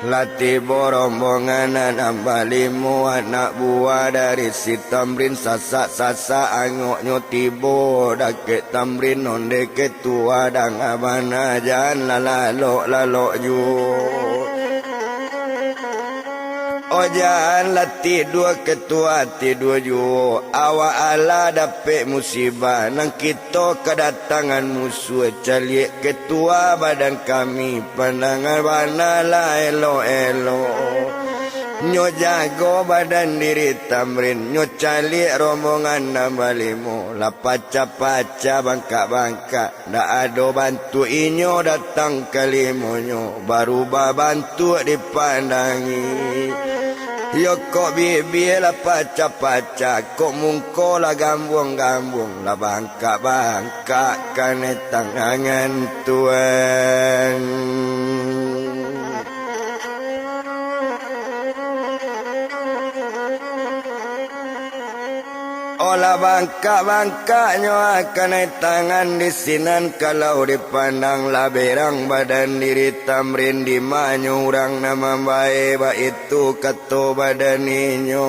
Lah tibo rombongan nan balimo anak buah dari si Tamrin, sasak-sasak angoknyo tibo dakek Tamrin, ondeh ketua danga bana, jan lah lalok-lalok juo. Oh, jan lah tidua ketua tidua juo, awak alah dapek musibah, nan kito kadatangan musuah, caliak ketua badan kami, pandangan bana lah elok-elok. Nyo jago badan diri Tamrin, nyo caliak rombongan nan balimo, lah pacah-pacah bangkak-bangkak, ndak ado bantuak inyo datang kalimonyo, barubah bantuak dipandangi. Yo, kok bibia lah pacah-pacah, kok mungko lah gambuang-gambuang, lah bangkak-bangkak kanai tangan, Tuan. Oh, lah bangkak-bangkaknyo kanai tangan di sinan, kalau dipandang lah berang badan diri Tamrin, di manyo urang nan mambae, baitu kato badan inyo.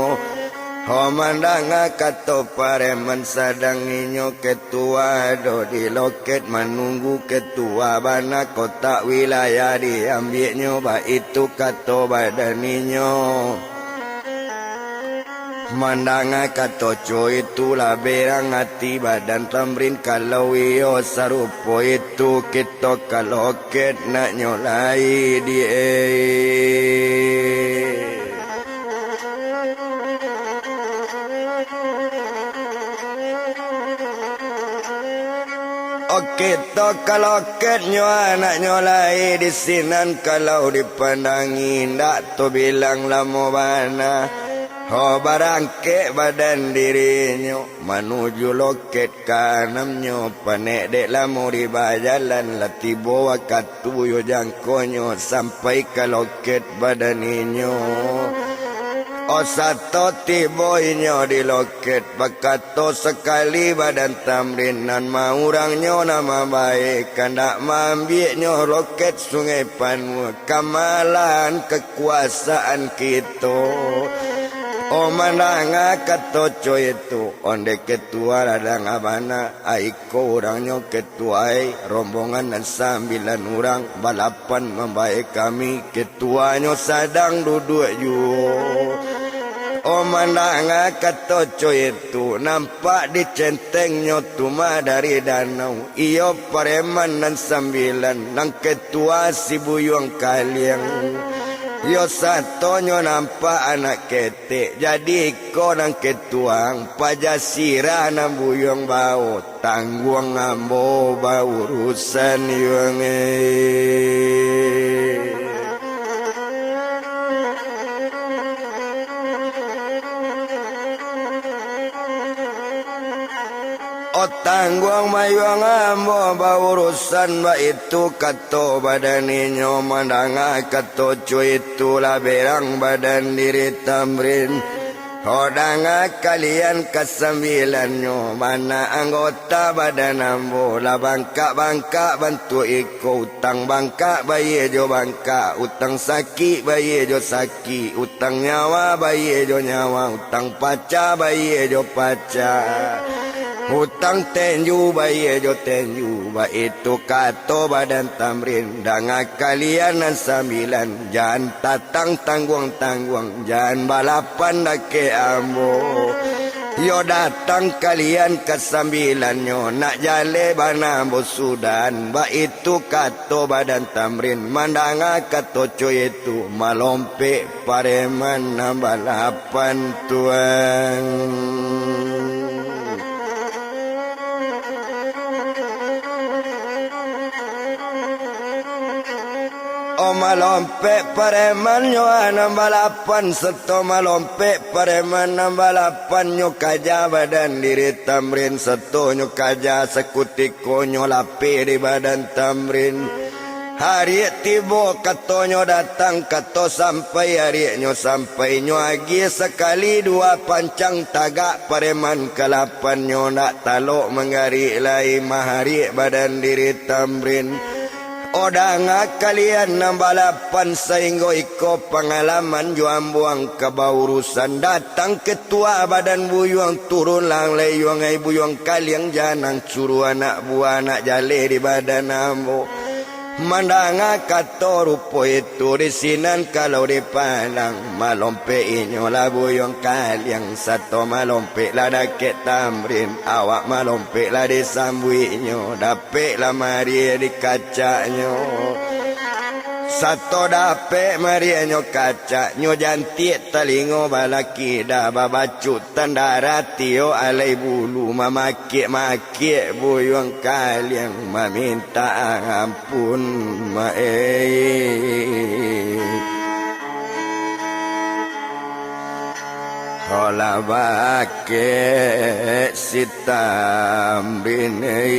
Ho, mandanga kato pareman, sadang inyo ketua ado di loket, manunggu ketua bana kotak wilayah diambiaknyo, baitu kato badan inyo. Mandanga kato co itu, lah berang ati badan Tamrin, kalau iyo sarupo itu kito ka loket naknyo lai di e. Oke, to ka loketnyo anaknyo lai di sinan, kalau dipandangi indak tabilang lamo bana. Ho, barangkek badan dirinyo manuju loket kaanamnyo, panek dek lamo di bajalan, lah tibo wakatu yo jangkonyo sampai ka loket badan inyo. Oh, sato tibo inyo di loket, bakato sakali badan Tamrin, nan ma urangnyo nan mambae, kandak maambiaknyo loket Sungai Panuah, kamalahan kakuasaan kito. Oh, mandanga kato co itu, ondeh ketua lah danga bana, ai ko urangnyo ketua ai, rombongan nan sambilan urang, balapan mambae kami, ketuanyo sadang duduak juo. Oh, mandanga kato co itu, nampak di centengnyo tu mah dari danau, iyo pareman nan sambilan, nan ketua si Buyuang Kaliang. Iyo satonyo nampak anak ketek, jadi iko nan ketua, paja sirah nan Buyuang bao, tangguang ambo baurusan yuang e. Oh, tangguang mayuang ambo baurusan, baitu kato badan inyo, mandanga kato co itu lah berang badan diri Tamrin. Oh, danga kalian kasambilannyo, mana anggota badan ambo lah bangkak-bangkak bantuak iko, utang bangkak bayia jo bangkak, utang sakik bayia jo sakik, utang nyawa bayia jo nyawa, utang paca bayia jo paca, utang tenju bayia jo tenju. Baitu kato badan Tamrin, danga kalian nan sambilan, jan tatang tangguang-tangguang, jan balapan dakek ambo. Yo datang kalian kasambilannyo, nak jaleh bana ambo sudahan. Baitu kato badan Tamrin, mandanga kato co itu, malompek pareman nan balapan tuan. Oh, malompek paremannyo nan balapan, sato malompek pareman nan balapan, nyo kaja badan diri Tamrin, sato nyo kaja, sakutiko nyo lapeh di badan Tamrin. Ariak tibo, katonyo datang, kato sampai, ariaknyo sampai, nyo agiah sakali dua pancang, tagak pareman kalapannyo, ndak talok manggarik lai, mahariak badan diri Tamrin. Oh, danga kalian nan balapan, sainggo iko pangalaman jo ambo ka baurusan. Datang ketua badan Buyuang, turun lang lai yuang ai Buyuang Kaliang, janang suruah anak buah nak jaleh di badan ambo. Mandanga kato rupo itu, di sinan kalau dipandang, malompek inyo lah Buyuang Kaliang, sato malompek lah dakek Tamrin, awak malompek lah disambuiknyo, dapek lah mariah dikacaknyo. Sato dapek mariahnyo kacaknyo, jantiak talingo balaki dah, babacutan darah tiok alai bulu, mamakek-makek Buyuang Kaliang mamintak ampun, ma ei. Holah bakek si Tamrin ei.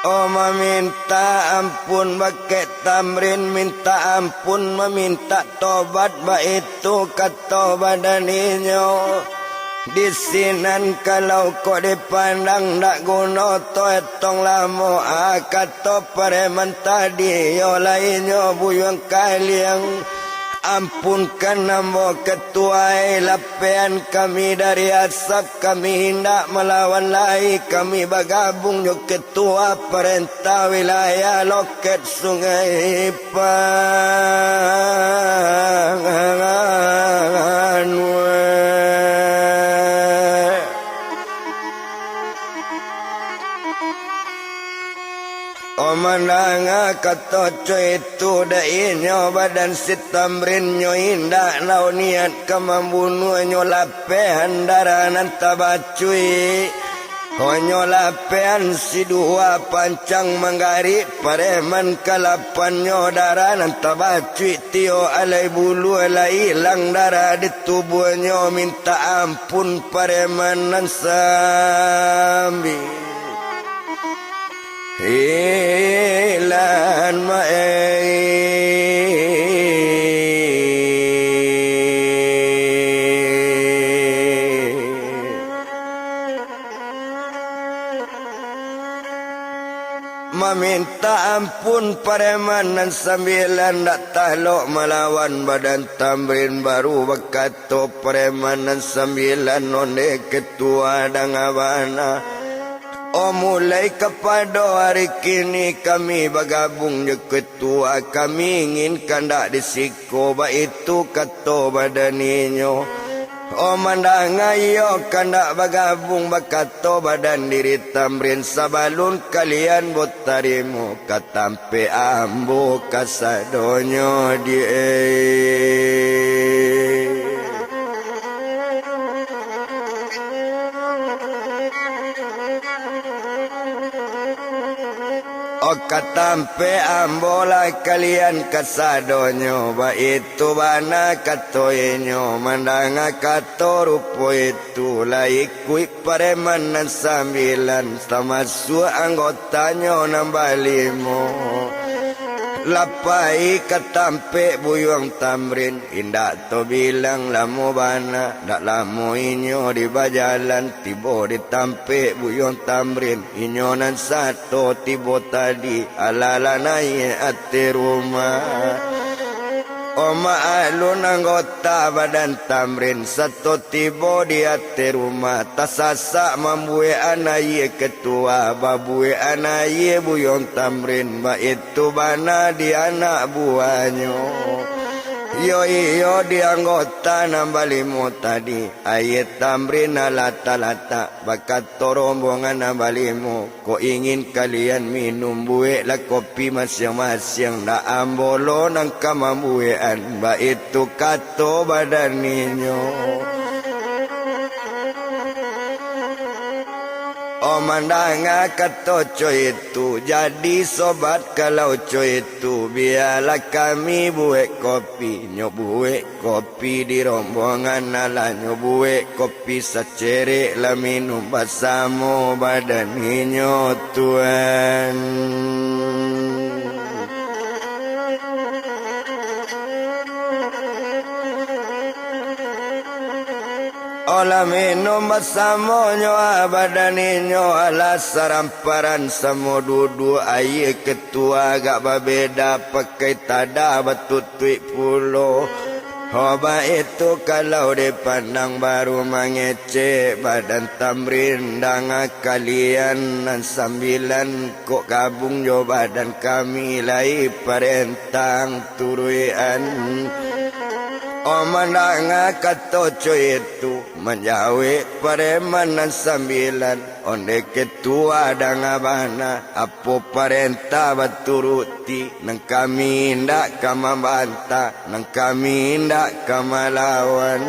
Oh, mamintak ampun bakeh Tamrin, mintak ampun, mamintak tobat, baitu kato badan inyo. Di sinan kalau kok dipandang, ndak guno to etong lamo, ah, kato pareman tadi, yo lai nyo Buyuang Kaliang. Ampunkan ambo, Ketua ai, lapehan kami dari asap, kami indak malawan lai, kami bagabung jo Ketua Parentah Wilayah Loket Sungai Panganuak. Oh, mandanga Kato co itu dek inyo, badan si Tamrin nyo indak nau niat ka mambunuah, nyo lapehan darah nan tabacuik. Honyo lapehan si duo pancang manggarik, pareman kalapannyo darah nan tabacuik, tiok alai buluah lai ilang darah di tubuahnyo, mintak ampun pareman nan sambi ilan maeh. Mamintak ampun pareman nan sambilan, dak talok malawan badan Tamrin, baru bakato pareman nan sambilan, ondeh ketua danga bana. Oh, mulai kapado ari kini kami bagabung jo ketua, kami ingin kandak di siko, baitu kato badan inyo. Oh, mandanga iyo kandak bagabung, bakato badan diri Tamrin, sabalun kalian batarimo ka tampek ambo kasadonyo di Oh, ka tampek ambo lah kalian kasadonyo, baitu bana kato inyo. Mandanga kato rupo itu, lah ikuik pareman nan sambilan, tamasuak anggotanyo nan balimo. Lah pai ka tampek Buyuang Tamrin, indak tabilang lamo bana, dak lamo inyo di bajalan, tibo di tampek Buyuang Tamrin. Inyo nan sato tibo tadi, alah lah naiak ateh rumah. Oh, maklun anggota badan Tamrin, sato tibo di ateh rumah, tasasak mambuekan aia ketua, babuekan aia Buyuang Tamrin, baitu bana di anak buahnyo. Iyo, iyo, di anggota nan balimo tadi, aia Tamrin alah talatak, bakato rombongan nan balimo, kok ingin kalian minum, bueklah kopi masiang-masiang, dak ambo lo nan ka mambuekan, baitu kato badan inyo. Oh, mandanga kato co itu, jadi sobat kalau co itu, bialah kami buek kopi, nyo buek kopi di rombongan, alah nyo buek kopi sacerek, lah minum basamo badan inyo, Tuan. Oh, lah minum basamonyo, ah, badan inyo, alah saramparan samo duduak, aia ketua agak babeda, pakai tadah batutuik pulo. Ho, baitu kalau dipandang baru mangecek badan Tamrin, danga kalian nan sambilan, kok gabung jo badan kami lai parentah turuikan. Oh, mandanga kato co itu, manjawek pareman nan sambilan, ondeh ketua danga bana, apo parentah baturuti, nan kami indak ka mambantah, nan kami indak ka malawan.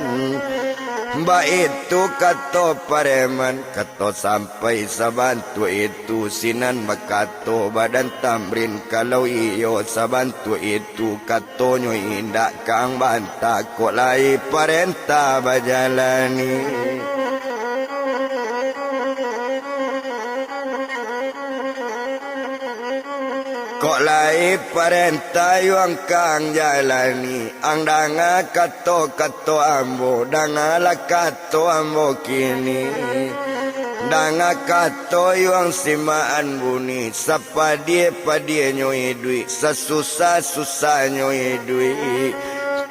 Baitu kato pareman, kato sampai sabantuak itu, sinan bakato badan Tamrin, kalau iyo sabantuak itu, katonyo indak ka ang bantah, kok lai parentah bajalani. Kok lai parentah yuang ka ang jalani, ang danga kato-kato ambo, dangalah kato ambo kini. Danga kato yuang simakan buni, sapadie-padienyo iduik, sasusah-susahnyo iduik.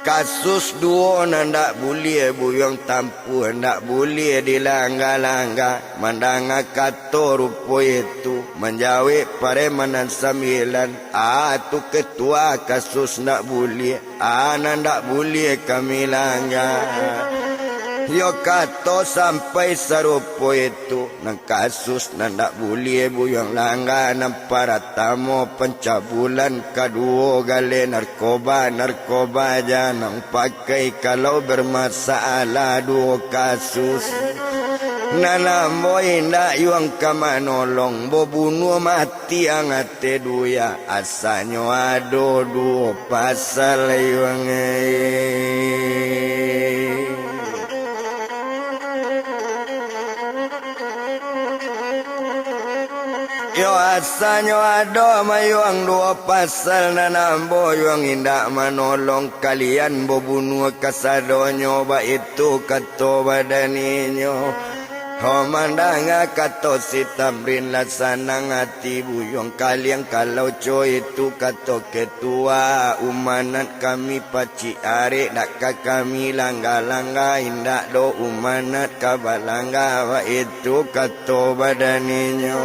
Kasus duo nan dak buliah buyuang tampuah, ndak buliah dilangga-langga. Mandanga kato rupo itu, manjawek pareman nan sambilan, ah, tu ketua kasus ndak buliah, ah, nan ndak buliah kami langga. Yo kato sampai sarupo itu, nan kasus nan dak buliah buyuang langga, nan paratamo pancabulan, kaduo galeh narkoba, narkoba janang pakai kalau bermasalah duo kasus. Nan ambo indak yuang ka manolong, bobunuah mati angate duya, asanyo ado duo pasal yuang. Yo asanyo ado mayuang duo pasal, nan ambo yuang indak manolong kalian babunuah kasadonyo, baitu kato badaninyo. Ho mandanga kato si Tamrin lah sanang ati buyuang kaliang, kalau co itu kato ketua umanat kami pacik arek, dak ka kami langga-langga, indak do umanat ka balangga, baitu kato badaninyo.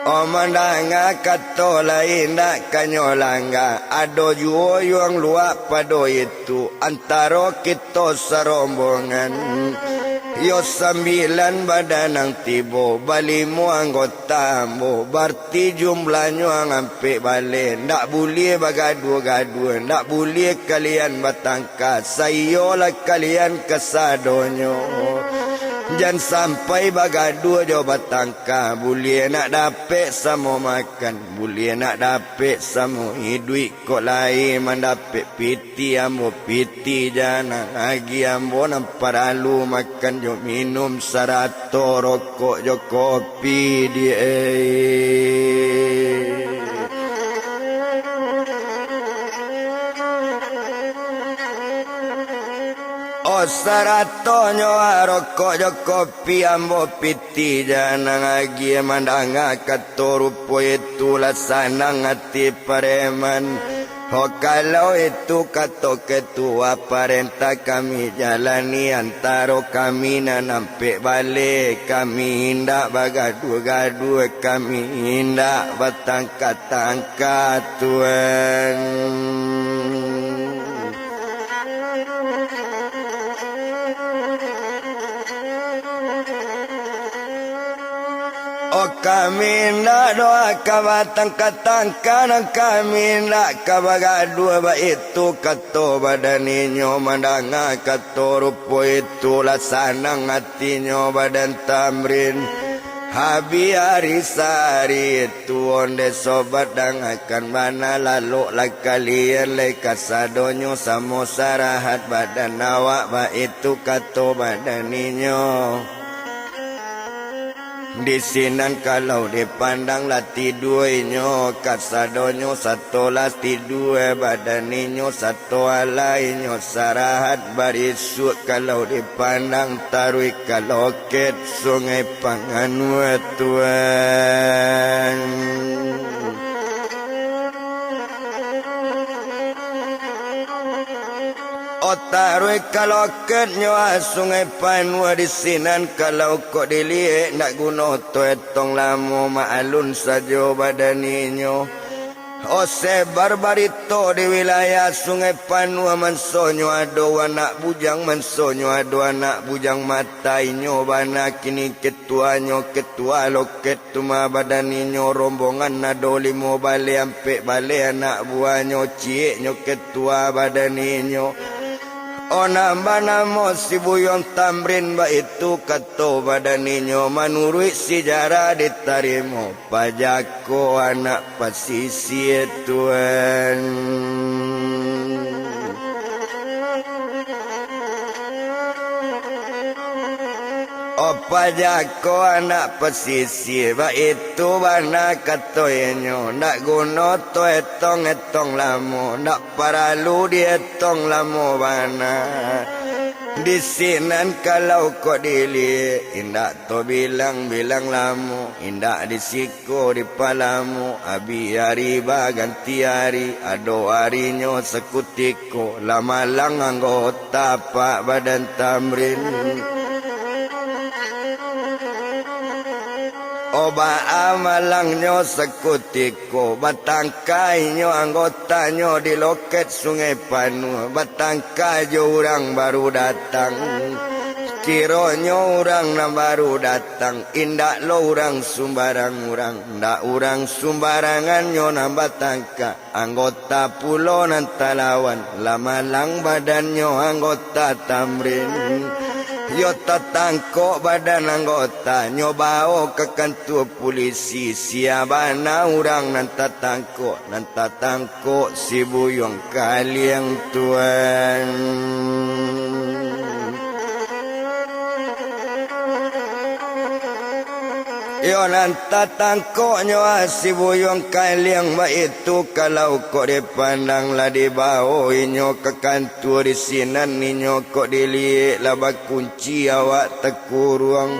Oh, mandanga kato lai indak kanyo langga, ado juo yuang luak pado itu, antaro kito sarombongan. Yo sambilan badan nan tibo, balimo anggota ambo, barti jumlahnyo ang ampek baleh, ndak buliah bagaduah-gaduah, ndak buliah kalian batang ka, saiyolah kalian kasadonyo. Jan sampai bagaduah jo batangka, buliah nak dapek samo makan, buliah nak dapek samo iduik, kok lai mandapek pitih ambo, pitih janang agiah ambo nan paralu makan jo minum sarato rokok jo kopi di. Oh, saratonyo rokok jo kopi ambo pitih janang agiah, mandanga kato rupo itu lah sanang ati pareman. Ho, kalau itu kato ketua, parentah kami jalani, antaro kami nan ampek baleh, kami indak bagaduah-gaduah, kami indak batangka-tangka, Tuan. Oh, kami indak doh ka batangka-tangka, nan kami indak ka bagaduah, baitu kato badaninyo. Mandanga kato rupo itu lah sanang atinyo badan Tamrin. Habih ari sahari itu, onde sobat, dangakan bana, lalok lah kalian lai kasadonyo samo sarahat badan awak, baitu kato badaninyo. Di sinan kalau dipandang lah tidua inyo, kasadonyo sato lah tidua, badan inyo sato alah inyo sarahat barisuak, kalau dipandang taruih ka loket Sungai Panganua, Tuan. Oh, taruih ka loketnyo, ah, Sungai Panua, di sinan kalau kok diliek, ndak guno to etong lamo, maalun sajo badan inyo. Oh, sebar barito di wilayah Sungai Panua, mansonyo ado anak bujang, mansonyo ado anak bujang mata, inyo bana kini ketuanyo, ketua loket tu mah badan inyo, rombongan ado limo baleh, ampek baleh anak buahnyo, cieknyo ketua badan inyo. Oh, nan banamo si Buyuang Tamrin, baitu kato badan inyo, manuruik sijarah ditarimo, pajako anak pasisia, Tuan. Oh, pajako anak pasisia, baitu bana kato inyo, ndak guno to etong-etong lamo, ndak paralu dietong lamo bana. Di sinan kalau kok diliek, indak to bilang-bilang lamo, indak di siko di palamo, abih ari baganti ari, ado arinyo sakutiko, lah malang anggota apak badan Tamrin. Oba amalangnyo sakutiko, batangka inyo anggotanyo di lokek Sungai Panuah, batangka jo urang baru datang. Kironyo urang nan baru datang, indak lo urang sumbarang urang, ndak urang sumbarangannyo nan batangka. Anggota pulo nan talawan, lah malang badannyo anggota Tamrin. Yo tatangkok badan anggota, nyo bawo ka kantua pulisi. Sia bana urang nan tatangkok, nan tatangkok si Buyuang Kaliang, Tuan. Iyo nan tatangkoknyo ah si Buyuang Kaliang, baitu kalau kok dipandang lah dibawo inyo ka kantua di sinan, inyo kok diliek lah bakunci awak takuruang.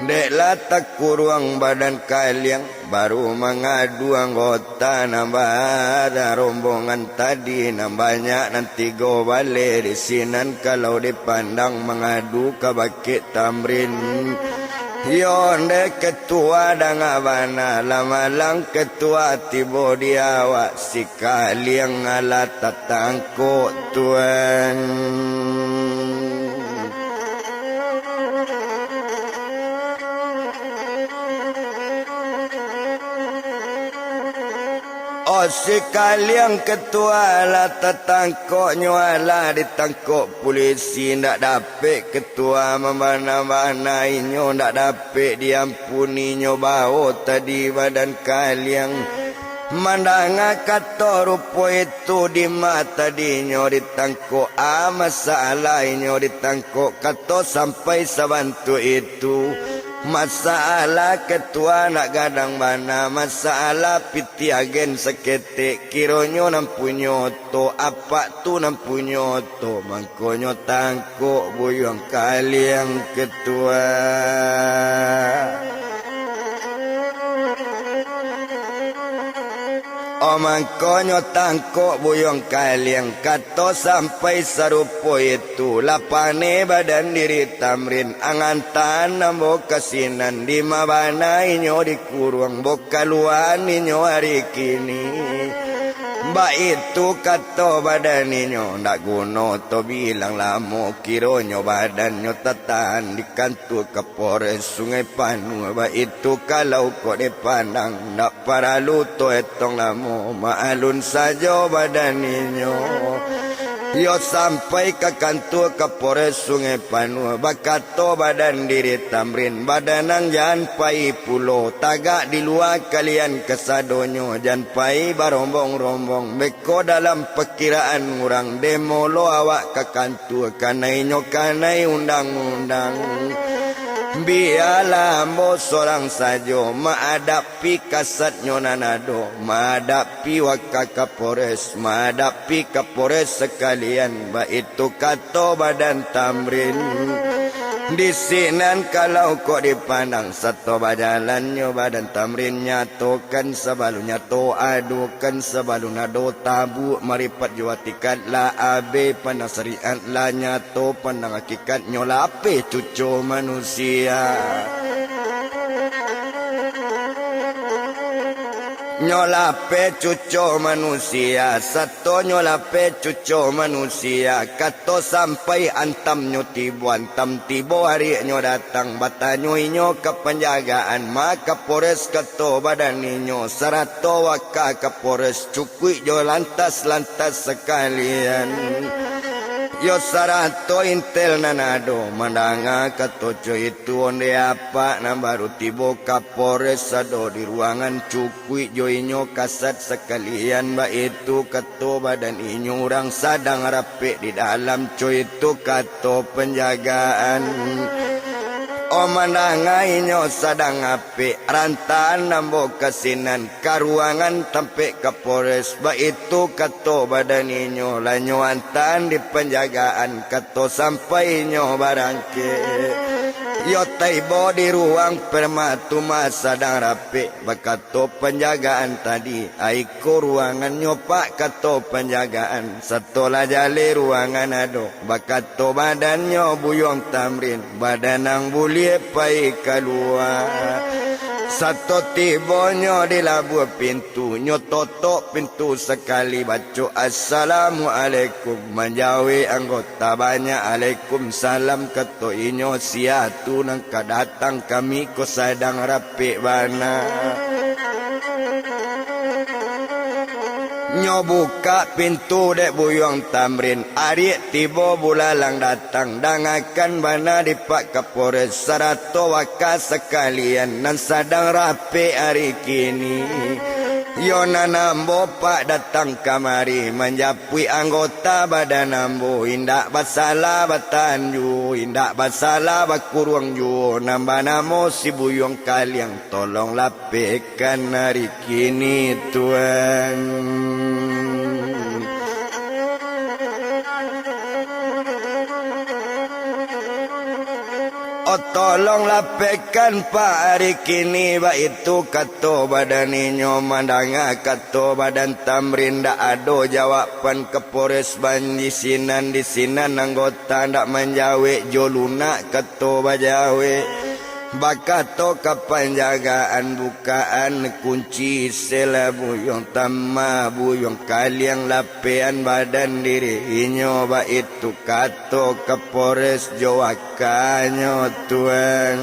Dek lah takuruang badan Kaliang, baru mangadu anggota nan bada rombongan tadi nan banyak nan tigo baleh di sinan kalau dipandang mangadu ka bakeh Tamrin. Yo ndeh ketua danga bana, lah malang ketua tibo di awak, si Kaliang alah tatangkok, Tuan. Oh, si Kaliang ketua lah tatangkok, nyo alah ditangkok pulisi, ndak dapek ketua mambana-bana inyo, ndak dapek diampuni, nyo bawo tadi badan Kaliang. Mandanga kato rupo itu, dima tadinyo ditangkok, a masalah inyo ditangkok, kato sampai sabantuak itu. Masalah ketua nak gadang bana, masalah pitih agen saketek, kironyo nan punyo oto, apak tu nan punyo oto, mangkonyo tangkok Buyuang Kaliang ketua. Oh, mangkonyo tangkok Buyuang Kaliang, kato sampai sarupo itu, lah paneh badan diri Tamrin, angantaan ambo ka sinan, dima bana inyo dikuruang, bokaluaan inyo ari kini. Baitu kato badan inyo, ndak guno to bilang lamo, kironyo badannyo tatahan di kantua Kapolres Sungai Panuah, baitu kalau kok dipandang, ndak paralu to etong lamo, maalun sajo badan inyo. Yo sampai ka kantua Kapolres Sungai Panuah, bakato badan diri Tamrin, badanang jan pai pulo, tagak di lua kalian kasadonyo, jan pai barombong-rombong, beko dalam pakiraan urang, demo lo awak ka kantua, kanai nyo kanai undang-undang. Bialah ambo sorang sajo, maadapi kasatnyo nan ado, maadapi waka Kapolres, maadapi Kapolres sakalian, baitu kato badan Tamrin. Di sinan kalau kok dipandang, sato bajalannyo badan Tamrin, nyatokan sabalun nyato, adokan sabalun ado, tabuak maripat jo atikad lah abih, pandang sariat lah nyato, pandang akikatnyo lapeh cuco manusia. Nyo lapeh cuco manusia, sato nyo lapeh cuco manusia, kato sampai antamnyo tibo, antam tibo ariaknyo datang, batanyo inyo ka panjagaan, ma Kapolres kato badan inyo, sarato waka Kapolres, cukuik jo lantas-lantas sakalian. Yo sarato intel nan ado, mandanga kato co itu, onde apak nan baru tibo Kapolres ado di ruangan, cukuik jo inyo kasat sakalian, baitu kato badan inyo, urang sadang rapek di dalam, co itu kato panjagaan. Oh, mandanga inyo sadang rapek, rantaan ambo ka sinan, ka ruangan tampek Kapolres, baitu kato badan inyo, lah nyo antaan di panjagaan, kato sampai inyo barangkek. Yo taibo di ruang perma tu ma sadang rapek, bakato panjagaan tadi, "Ai ko ruangannyo, Pak," kato panjagaan, "sato lah jaleh ruangan ado." Bakato badannyo Buyuang Tamrin, "Badanang buliah pai kalua." Sato tibonyo di labuah pintu, nyo totok pintu sakali, baco, "Assalamualaikum." Manjawek anggota banyak, "Alaikumsalam," kato inyo, "Sia tu nan ka datang, kami ko sadang rapek bana." Nyo bukak pintu dek Buyuang Tamrin, ariak tibo bulalang datang, dangakan bana di Pak Kapolres sarato waka sakalian nan sadang rapek ari kini. Yo nan ambo Pak datang kamari manjapuik anggota badan ambo, indak basalah batahan juo, indak basalah bakuruang juo, nan banamo si Buyuang Kaliang, tolonglah pekan ari kini, Tuan. Oh, tolonglah pekan, Pak, ari kini, baitu kato badan inyo. Mandanga kato badan Tamrin, ndak ado jawaban Kapolres Banji sinan di sinan, anggota ndak manjawek jo lunak kato bajawek. Bakato ka panjagaan, "Bukaan kunci sela Buyuang Tama, Buyuang Kaliang lapean badan diri inyo," baitu kato Kapolres jo wakanyo, Tuan.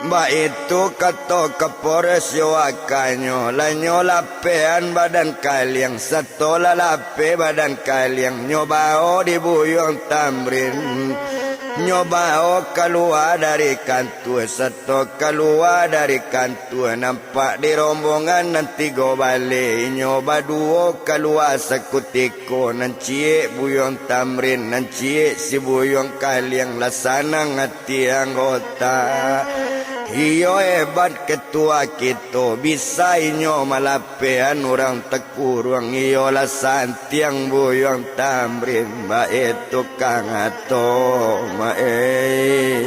Baitu kato Kapolres jo wakanyo, lah nyo lapean badan Kaliang, sato lah lapeh badan Kaliang, nyo bawo di Buyuang Tamrin, nyo bawo kalua dari kantua, sato kalua dari kantua, nampak di rombongan nan tigo baleh, inyo baduo kalua sakutiko, nan ciek Buyuang Tamrin, nan ciek si Buyuang Kaliang, lah sanang ati anggota. Iyo, hebat ketua kito, bisa inyo malapehan urang takuruang, iyolah santiang Buyuang Tamrin, baitu kato, maeh.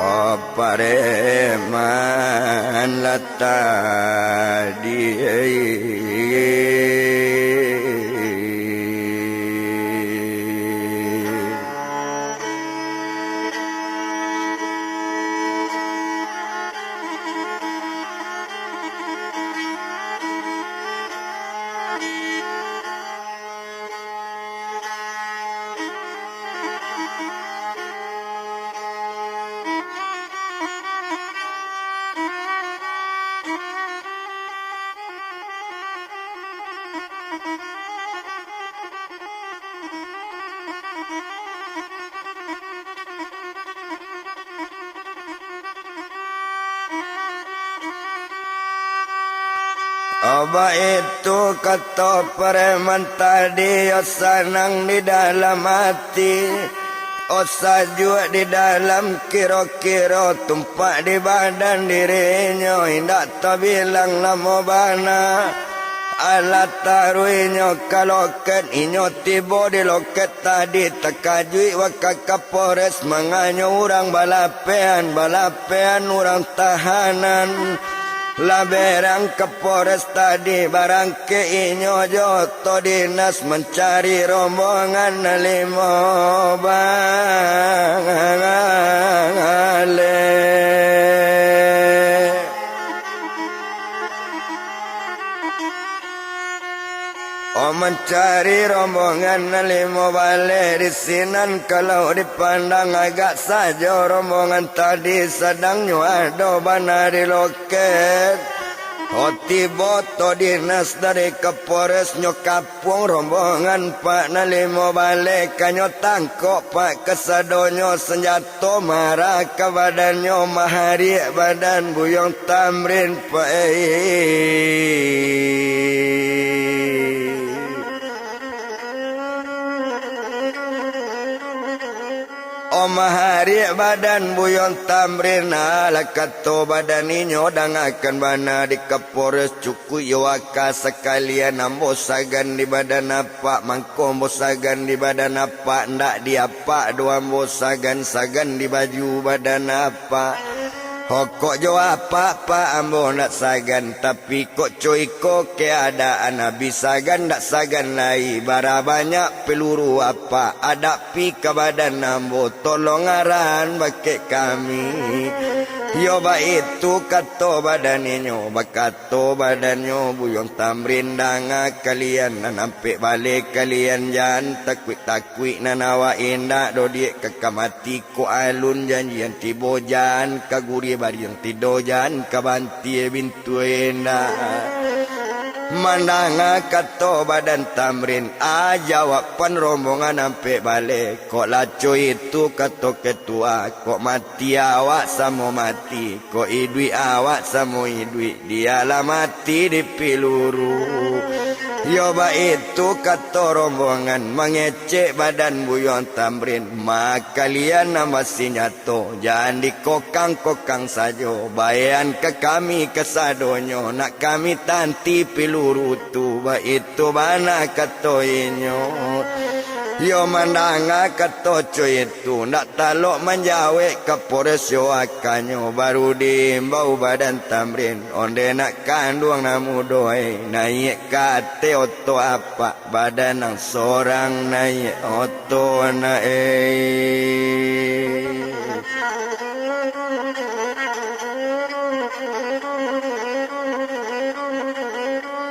Oh, pareman lah tadi. Oh, baitu kato pareman tadi, oh, sanang di dalam ati, oh, sajuak di dalam kiro-kiro, tumpak di badan dirinyo, indak tabilang lamo bana. Alah taruihnyo ka loket, inyo tibo di loket tadi, takajuik waka Kapolres, manganyo urang balapehan, balapehan urang tahanan. Lah berang Kapolres tadi, barangkek inyo jo oto dinas mancari rombongan nan limo baleh. Oh, mancari rombongan nan limo baleh di sinan, kalau dipandang agak sajo rombongan tadi, sadang nyo ado bana di loket. Oh, tibo oto dinas dari Kapolres, nyo kapuang rombongan Pak nan limo baleh, ka nyo tangkok Pak kasadonyo, sanjato marah ka badannyo, mahariak badan Buyuang Tamrin, Pak, eh. Oh, mahariak badan Buyuang Tamrin, alah kato badan inyo, dangakan bana di Kapolres, cukuik yo waka sakalian, ambo sagan di badan apak, mangko ambo sagan di badan apak, ndak di apak doh ambo sagan, sagan di baju badan apak. Pokok jo apak, pak, ambo ndak sagan, tapi kok co iko keadaan, abih sagan ndak sagan lai, bara banyak peluru apak, adapi ka badan ambo, tolong arahan bakeh kami. Yo baitu kato badan inyo, bakato badannyo, Buyuang Tamrin, danga kalian, nan ampek baleh kalian, jan takuik-takuik nan awak indak doh, diak ka kamati ko alun, janjian tibo jan ka guriah bariang tido, jan ka bantiah bintuah indak. Mandanga kato badan Tamrin, a jawaban rombongan ampek baleh, kok lah co itu kato ketua, kok mati awak samo mati, kok iduik awak samo iduik, dialah mati dipiluru. Yo baitu kato rombongan, mangecek badan Buyuang Tamrin, ma kalian nan basinjato, jan dikokang-kokang sajo, baean ka kami kasadonyo, nak kami tanti piluru tu, baitu bana kato inyo. Yo mandanga kato co itu, ndak talok manjawek ka Polres yo akanyo, baru diimbau badan Tamrin, onde nak kanduang nan mudo ai, naiak ka ateh oto apak, badan nan sorang naiak oto nak, eh.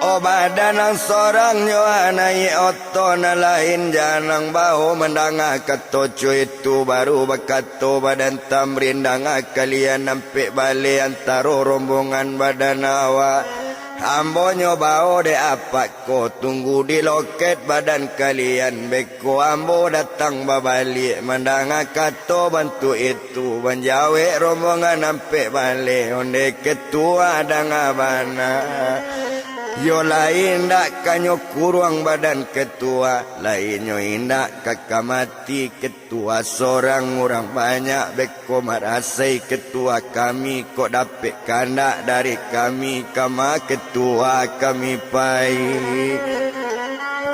O badan nan sorang nyo naiak oto nan lain, janang bao mandanga kato co itu, baru bakato badan Tamrin, danga kalian ampek baleh antaro rombongan badan awak. Ambo nyo bao dek apak ko, tunggu di loket badan kalian, beko ambo datang babaliak. Mandanga kato bantuak itu, manjawek rombongan ampek baleh, onde ketua danga bana. Yo lai indak ka nyo kuruang badan ketua, lai nyo indak ka kamati ketua. Tua sorang urang banyak, beko marasai ketua kami, kok dapek kandak dari kami, kama ketua kami pai.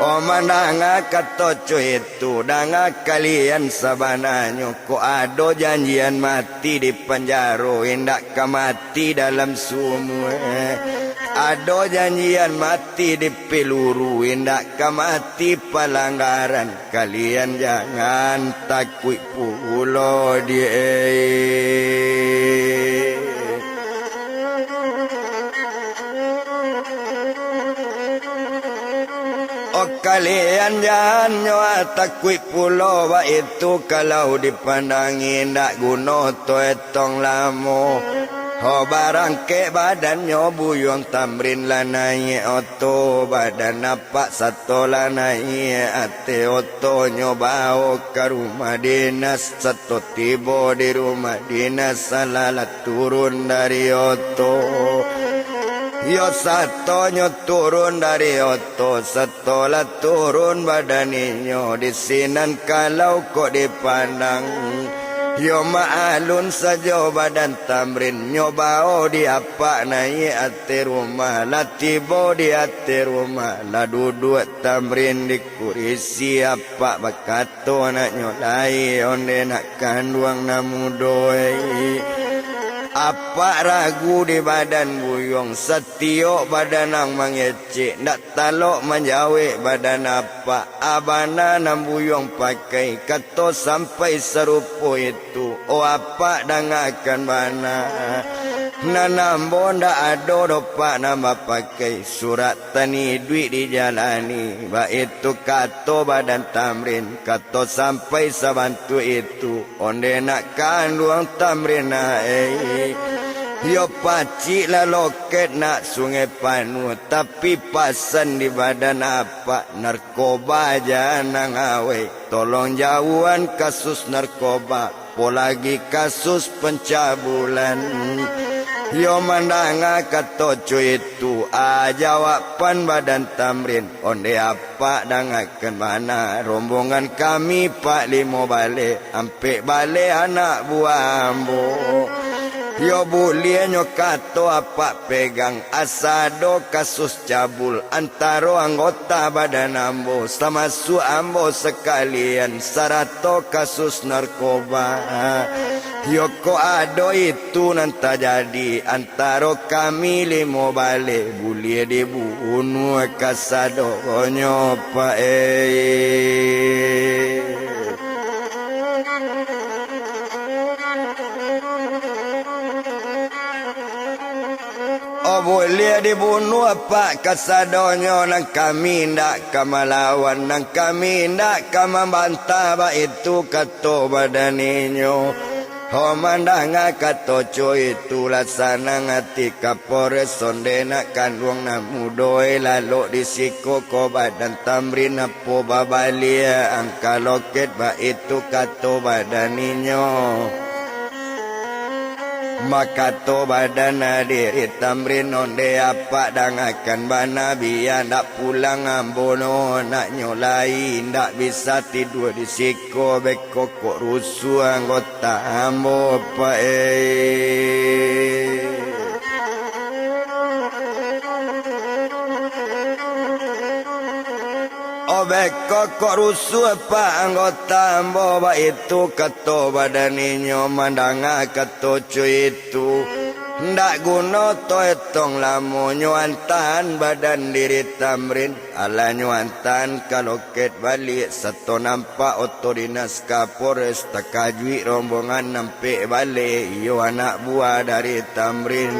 O mandanga kato co itu, danga kalian sabananyo, kok ado janjian mati di panjaro, indak ka mati dalam sumua. Ado janjian mati di piluru, indak ka mati palanggaran. Kalian jangan takuik pulo di, eh. Oh, kalian jan nyo takuik pulo, baitu kalau dipandangi, indak guno to etong lamo. Ho, barangkek badannyo Buyuang Tamrin lah naiak oto, badan apak sato lah naiak ateh oto, nyo bao ka rumah dinas, sato tibo di rumah dinas, salah lah turun dari oto. Yo sato nyo turun dari oto, sato lah turun badan inyo, di sinan kalau kok dipandang, yo maalun sajo badan Tamrin, nyo bao di apak naiak ateh rumah, lah tibo di ateh rumah, lah duduak Tamrin di kurisi, apak bakato anaknyo lai, onde nak kanduang nan mudo ai. Apak ragu di badan Buyuang, satiok badan nan mangecek, ndak talok manjawek badan apak. A bana nan Buyuang pakai, kato sampai sarupo itu. O apak, dangakan bana. Nan ambo ndak ado doh, pak, nan bapakai. Surat tani iduik dijalani, baitu kato badan Tamrin, kato sampai sabantuak itu. Onde nak kanduang Tamrin, nak, eh. Yo pacik lah loket nak sungai panuah, tapi pasan di badan apak, narkoba jan nan awai. Tolong jauahan kasus narkoba, apolagi kasus pancabulan. Yo mandanga kato co itu, a jawaban badan Tamrin, onde apak dangakan bana, rombongan kami pak limo baleh, ampek baleh anak buah ambo. Yo buliahnyo kato apak pegang, asa ado kasus cabul antaro anggota badan ambo, tamasuak ambo sakalian, sarato kasus narkoba. Yo kok ado itu nan tajadi antaro kami limo baleh, buliah dibunuah kasadonyo, Pak, eh. Oh, buliah dibunuah, Pak, kasadonyo, nan kami indak ka malawan, nan kami indak ka mambantah, baitu kato badan inyo. Oh, mandanga kato co itu, lah sanang ati Kapolres, ondeh nak kanduang nan mudo, eh, lalok di siko ko badan Tamrin, apo babaliak angka loket, baitu kato badan inyo. Makato badan diri Tamrin, ondeh apak dangakan bana, bia ndak pulang ambo no, naknyo lai indak bisa tidua di siko, beko kok rusuah anggota ambo, Pak, eh. Oh, beko kok rusuah, Pak, anggota ambo, baitu kato badan inyo. Mandanga kato co itu, ndak guno to etong lamonyo antaan badan diri Tamrin. Alah nyo antaan ka loket baliak, sato nampak oto dinas Kapolres, takajuik rombongan ampek baleh, iyo anak buah dari Tamrin.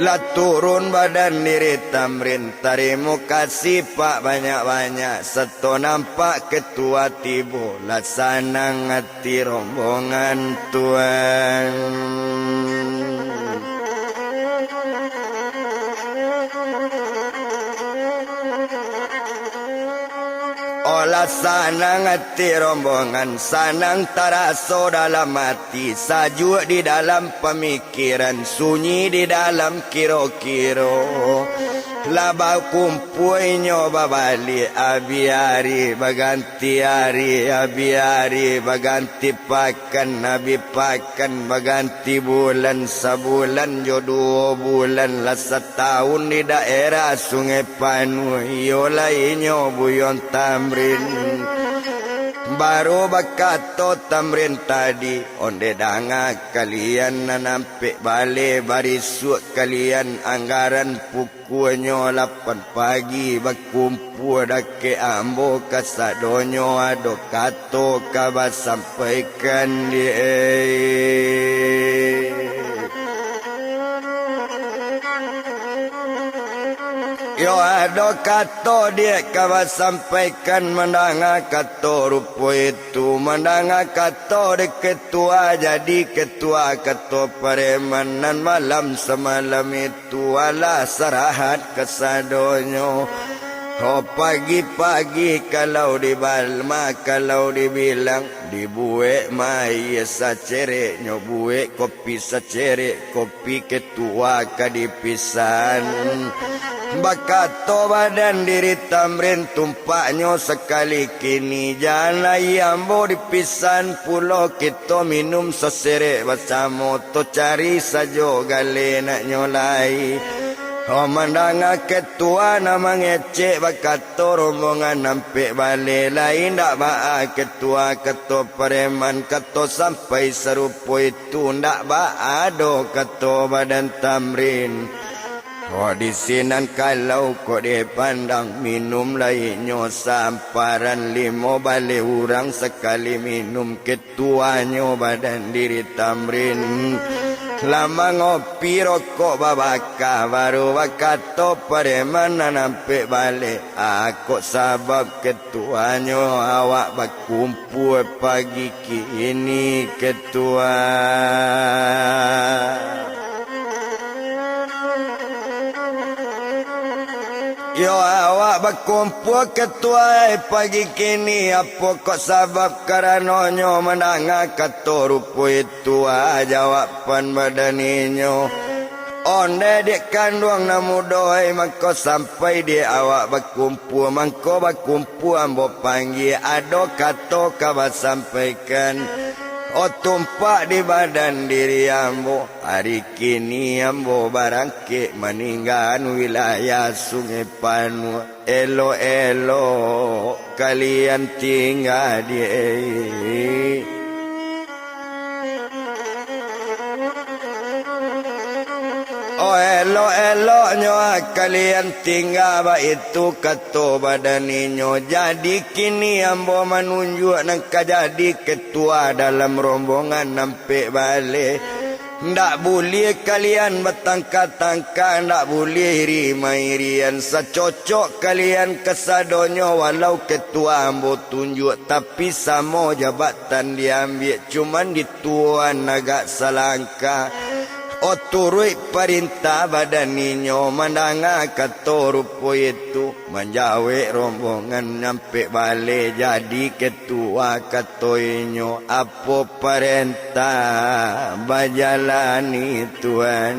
Lah turun badan diri Tamrin, tarimo kasih, Pak, banyak-banyak, sato nampak ketua tibo, lah sanang ati rombongan tuan. Oh, lah sanang ati rombongan, sanang taraso dalam ati, sajuak di dalam pamikiran, sunyi di dalam kiro-kiro. Lah bakumpua inyo babaliak, abih ari baganti ari, abih ari baganti pakan, abih pakan baganti bulan, sabulan jo duo bulan, lah satahun di daerah Sungai Panuah, iyo lai inyo Buyon Tamrin. Baru bakato Tamrin tadi, ondeh danga kalian nan ampek baleh, barisuak kalian anggaran pukua Kuanyo lapan pagi bakumpua dakek ambo, kasadonyo ado kato ka basampaikan di, eh. Yo ado kato diak ka basampaikan, mandanga kato rupo itu, mandanga kato di ketua, jadi ketua kato pareman nan malam samalam itu. Tu alah sarahat kasadonyo. Ho, pagi-pagi kalau di Balma, kalau dibilang, dibuek ma aia sacerek nyo buek, kopi sacerek kopi, ketua ka dipisan. Bakato badan diri Tamrin, tumpaknyo sakali kini, jan lai ambo dipisan pulo, kito minum saserek basamo. To cari sajo gale naknyo lai. Oh, mandanga ketua nan mangecek, bakato rombongan ampek baleh, lai ndak baa ketua, kato pareman, kato sampai sarupo itu, ndak baa doh, kato badan Tamrin. Oh, di sinan kalau kok dipandang, minum lai nyo samparan, limo baleh urang sakali minum, ketuanyo badan diri Tamrin. Lah mangopi rokok babaka, baru bakato pareman nan ampek baleh, ah, kok sabab ketuanyo awak bakumpua pagi kini, ketua. Yo, awak bakumpua ketua, eh, pagi kini, apo kok sabab? Karanonyo mandanga kato rupo itu, ah, jawaban badan inyo. Ondeh dek kanduang nan mudo, eh, mangko sampai dek awak bakumpua, mangko bakumpua ambo panggia, ado kato ka basampaikan. Oh, tumpak di badan diri ambo, ari kini ambo barangkek maninggaan wilayah Sungai Panuah. Elok-elok kalian tingga di, eh. Elok-eloknyo kalian tingga baitu, kato badan inyo. Jadi kini ambo manunjuak nan ka jadi ketua dalam rombongan ampek baleh. Ndak buliah kalian batangka-tangka, ndak buliah iri mairian. Sacocok kalian kasadonyo, walau ketua ambo tunjuak, tapi samo jabatan diambiak, cuman dituan agak salangkah. Oturuik parintah badan inyo, mandanga kato rupo itu. Manjawek rombongan ampek baleh, jadi ketua kato inyo, apo parentah bajalani tuan.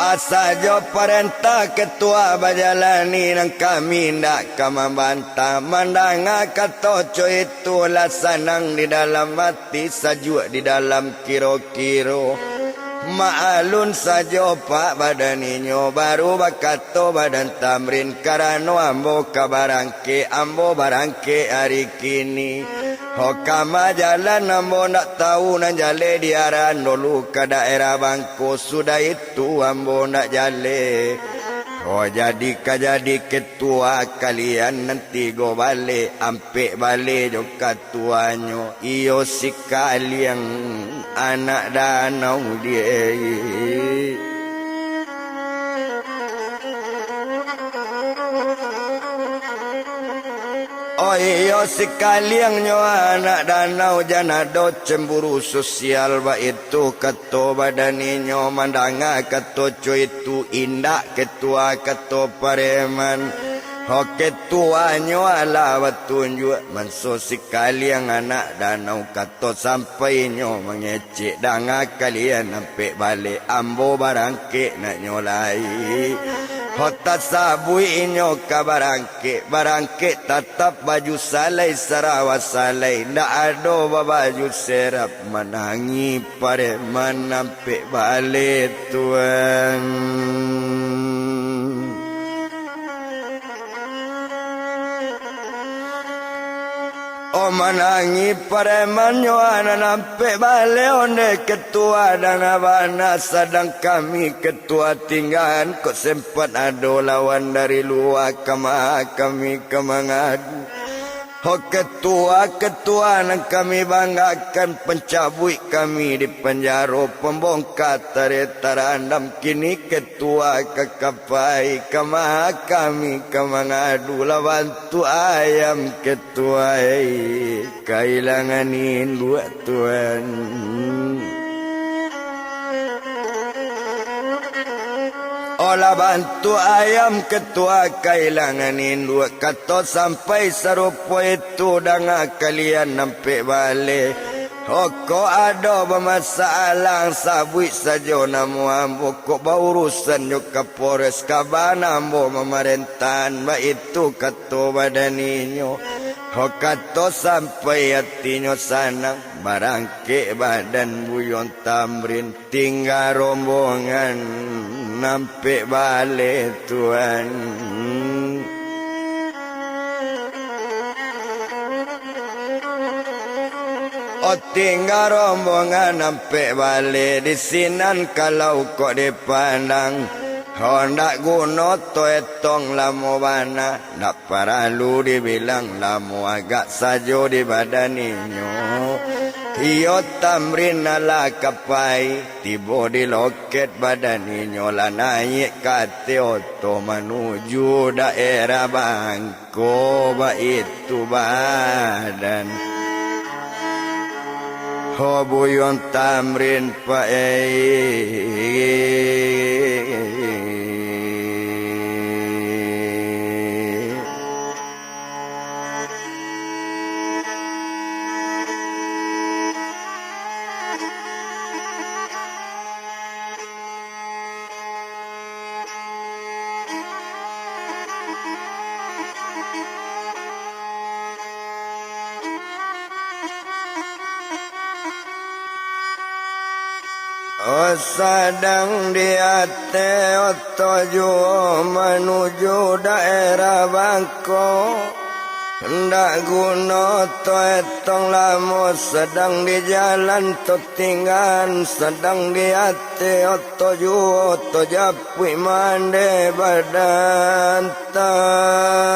Asa jo parentah ketua bajalani, nan kami indak ka mambantah. Mandanga kato co itu, lah sanang di dalam ati, sajuak di dalam kiro-kiro. Maalun sajo pak badan inyo, baru bakato badan Tamrin, karano ambo ka barangkek, ambo barangkek ari kini. Ho kama jalan ambo ndak tahu, nan jaleh di arahan dulu ka daerah Bangko, sudah itu ambo ndak jaleh. Ho jadi ka jadi ketua kalian nan tigo baleh, ampek baleh jo katuanyo, iyo si Kaliang anak danau die. Oh iyo, si Kaliang nyo anak danau, jan ado cemburu sosial baitu, kato badan inyo. Mandanga kato co itu, indak ketua, kato pareman. Ho ketuanyo alah batunjuak, manso si Kaliang anak danau, kato sampai inyo mangecek. Cek danga kalian ampek baleh, ambo barangkek naknyo lai. Ho tasabuik inyo ka barangkek, barangkek tatap baju salai sarawa salai, ndak ado babaju serap, manangih pareman ampek baleh tuan. Oh manangih pareman nyo anak ampek baleh ondeh ketua danga bana, sadang kami ketua tinggaan kok sempat ado lawan dari lua, kama kami ka mangadu. Ho ketua-ketua nan kami banggakan, pancabuik kami di panjaro, pambongka tareh tarandam, kini ketua ka kapai, kama kami ka mangadu, lah bantuak ayam ketua ai, kailangan induak tuan. Olah bantuak ayam ketua kailangan induak, kato sampai sarupo itu danga kalian ampek baleh. Hokok ado bamasalah, sabuik sajo namo ambo, kok baurusan jo Kapolres, kabana ambo mamarentahan, baitu kato badan inyo. Ho kato sampai atinyo sanang, barangkek badan Buyon Tamrin, tingga rombongan ampek baleh tuan. Oh tingga rombongan ampek baleh, di sinan kalau kok dipandang, ho ndak guno toetong lamo bana. Ndak paralu dibilang, lamo agak sajo di badan inyo. Iyo Tamrin alah kapai, tibo di loket badan inyo, lah naiak ka ateh oto manuju daerah Bangko, baitu badan. Ho Buyon Tamrin, Pak, eh. Oh, sadang di ateh oto juo manuju daerah Bangko. Ndak guno oto etong lamo, sadang di jalan oto tinggaan, sadang di ateh oto juo, oto japuik mande badan Tamrin.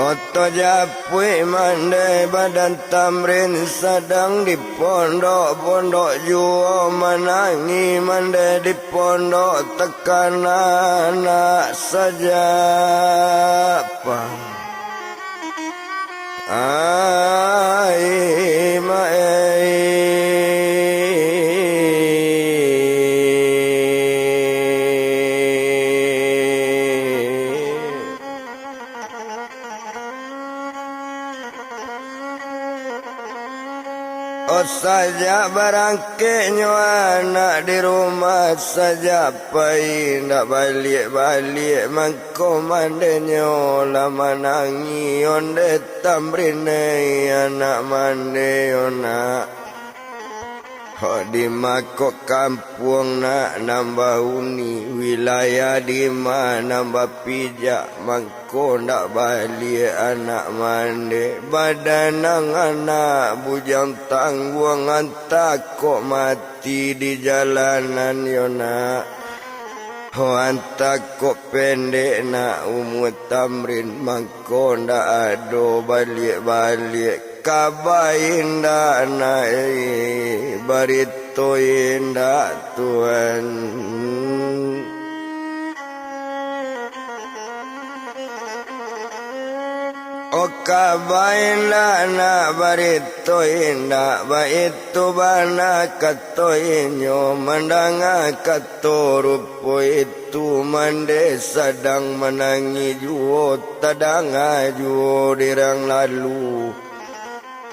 Oto japuik mande badan Tamrin, sadang di pondok, pondok juo manangih mande di pondok, takana anak sajak pagi. Ai, ma, ai. Oh, sajak barangkeknyo anak di rumah, sajak pai indak baliak-baliak, mangko mandenyo lah manangih, onde Tamrin ai, anak mande yo nak. Ho, di ma ko kampuang nak, nan bahuni, wilayah di ma nan bapijak, mangko ndak baliak anak mande, badanang anak bujang tangguang, antah kok mati di jalanan yo nak. Ho, antah kok pendek nak umua Tamrin, mangko ndak ado baliak-baliak. Kaba indak nak, eh, barito indak, Tuan. Oh, kaba indak nak, barito indak, baitu bana kato inyo, mandanga kato rupo itu, mande sadang manangih juo, tadanga juo dirang lalu.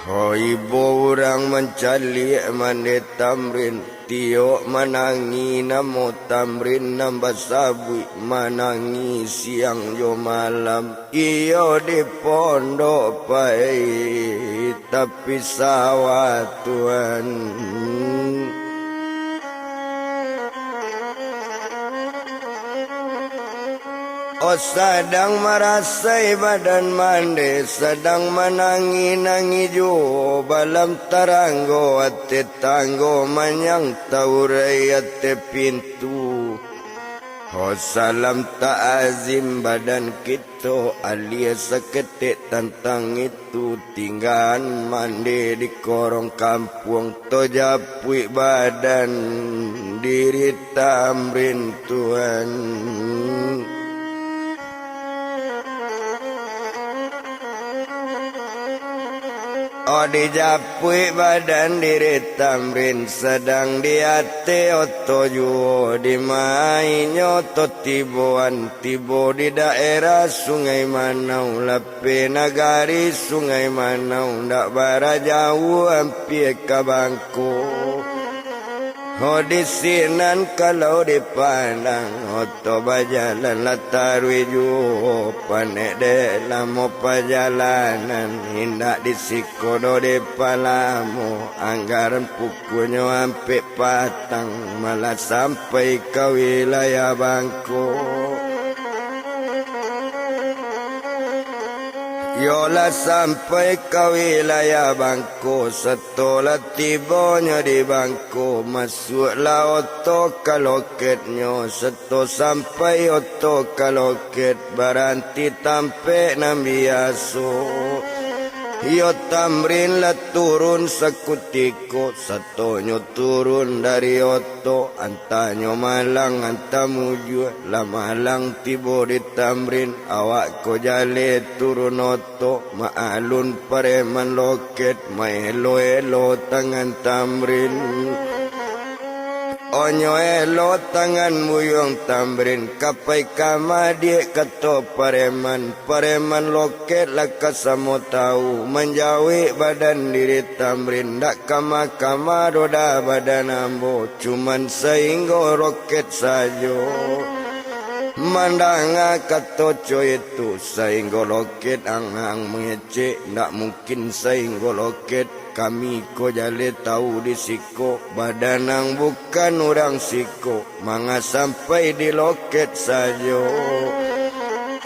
Ho, ibo urang mancaliak mande Tamrin, tiok manangih namo Tamrin nan basabuik, manangih siang jo malam. Iyo di pondok pai tapi sawah, Tuan. Oh, sadang marasai badan mande, sadang manangih-nangih juo, balam taranggo ateh tanggo, manyang taurai ateh pintu. Ho, salam ta'azim badan kito, alia saketek tantang itu, tinggaan mande di korong kampuang, tojapuik badan diri Tamrin, Tuan. Oh, dijapuik badan diri Tamrin, sadang di ateh oto juo, di ma inyo oto tiboan, tibo di daerah Sungai Manau, lapeh nagari Sungai Manau, ndak bara jauah ampia ka Bangko. Ho, di sinan kalau dipandang, oto bajalan lah taruih juo, panek dek lamo pajalanan, indak di siko doh dipalamo, anggaran pukuanyo ampek patang, malah sampai ka wilayah Bangko. Iyolah, sampai ka wilayah Bangko, sato lah tibonyo di Bangko, masuaklah oto ka loketnyo, sato sampai oto ka loket, baranti tampek nan biaso. Iyo, Tamrin lah turun sakutiko, satonyo turun dari oto, antahnyo malang, antah mujua, lah malang tibo di Tamrin, awak ko jaleh turun oto, maalun pareman loket, maelo-elo tangan Tamrin. Onyo elo tangan buyuang Tamrin, ka pai kama diak kato pareman, pareman loket lah ka samo tau, manjawek badan diri Tamrin, ndak kama-kama doh dah badan ambo, cuman sainggo loket sajo. Mandanga kato co itu, sainggo loket ang-ang mangecek, ndak mungkin sainggo loket Kami ko jaleh tau di siko, badan nan bukan urang siko, manga sampai di loket sajo.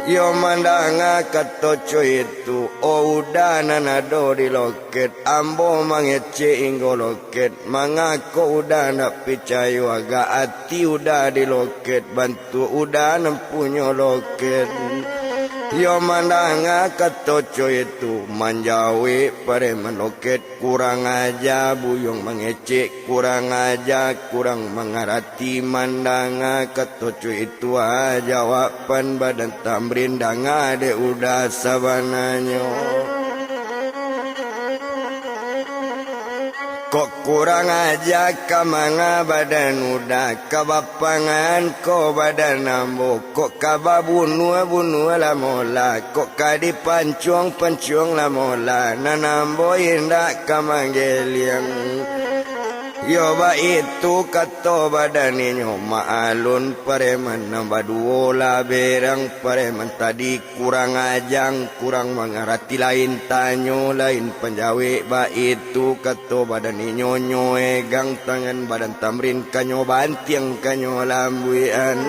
Yo mandanga kato co itu, o uda nan ado di loket, ambo mangecek inggo loket, manga ko uda ndak picayo, agak ati uda di loket, bantuak uda nan punyo loket. Yo mandanga kato co itu, manjawek pareman loket, kurang aja buyuang mangecek, kurang aja, kurang mangarati, mandanga kato co itu, ah, jawaban badan Tamrin, danga dek uda sabananyo. Kok kurang aja ka manga badan uda, ka bapangan ko badan ambo, kok ka babunuah-bunuah lah mola, kok ka dipancuang-pancuang lah mola, nan ambo indak ka manggeliang. Yo baitu kato badan inyo, maalun pareman nan baduo lah berang pareman tadi. Kurang ajang, kurang mangarati, lain tanyo, lain panjawek, baitu kato badan inyo, nyo egang tangan badan Tamrin, ka nyo bantiang, ka nyo lambuikan.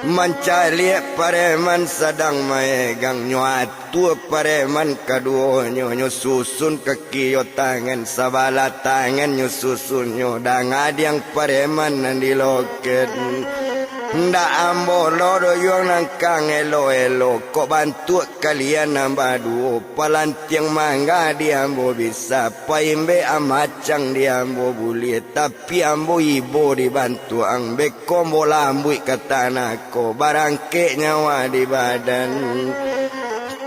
Mancaliak pareman sadang maegang, nyo atua pareman kaduonyo, nyo susun kaki jo tangan, sabalah tangan nyo susun, nyo dangadiang pareman nan di loket. Ndak ambo lo doyuang nan kang elo-elo, kok bantuak kalian nan baduo, palantiang mangga di ambo bisa, paimbek amacang di ambo buliah, tapi ambo ibo dibantuak ang, beko ambo lambuik ka tanah ko, barangkek nyawa di badan.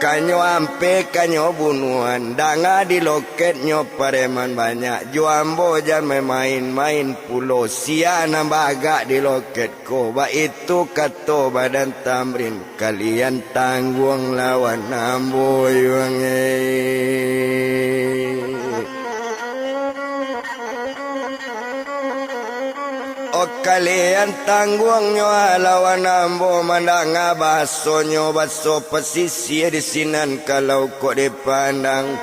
Ka nyo ampeh, ka nyo bunuahan, danga di loket nyo pareman banyak, jo ambo jan main-main pulo, sia nan bagak di loket ko, baitu kato badan Tamrin, kalian tangguang lawan ambo, yuang e. Oh, kalian tangguang nyo lawan ambo, mandanga basonyo, baso pasisia di sinan kalau kok dipandang.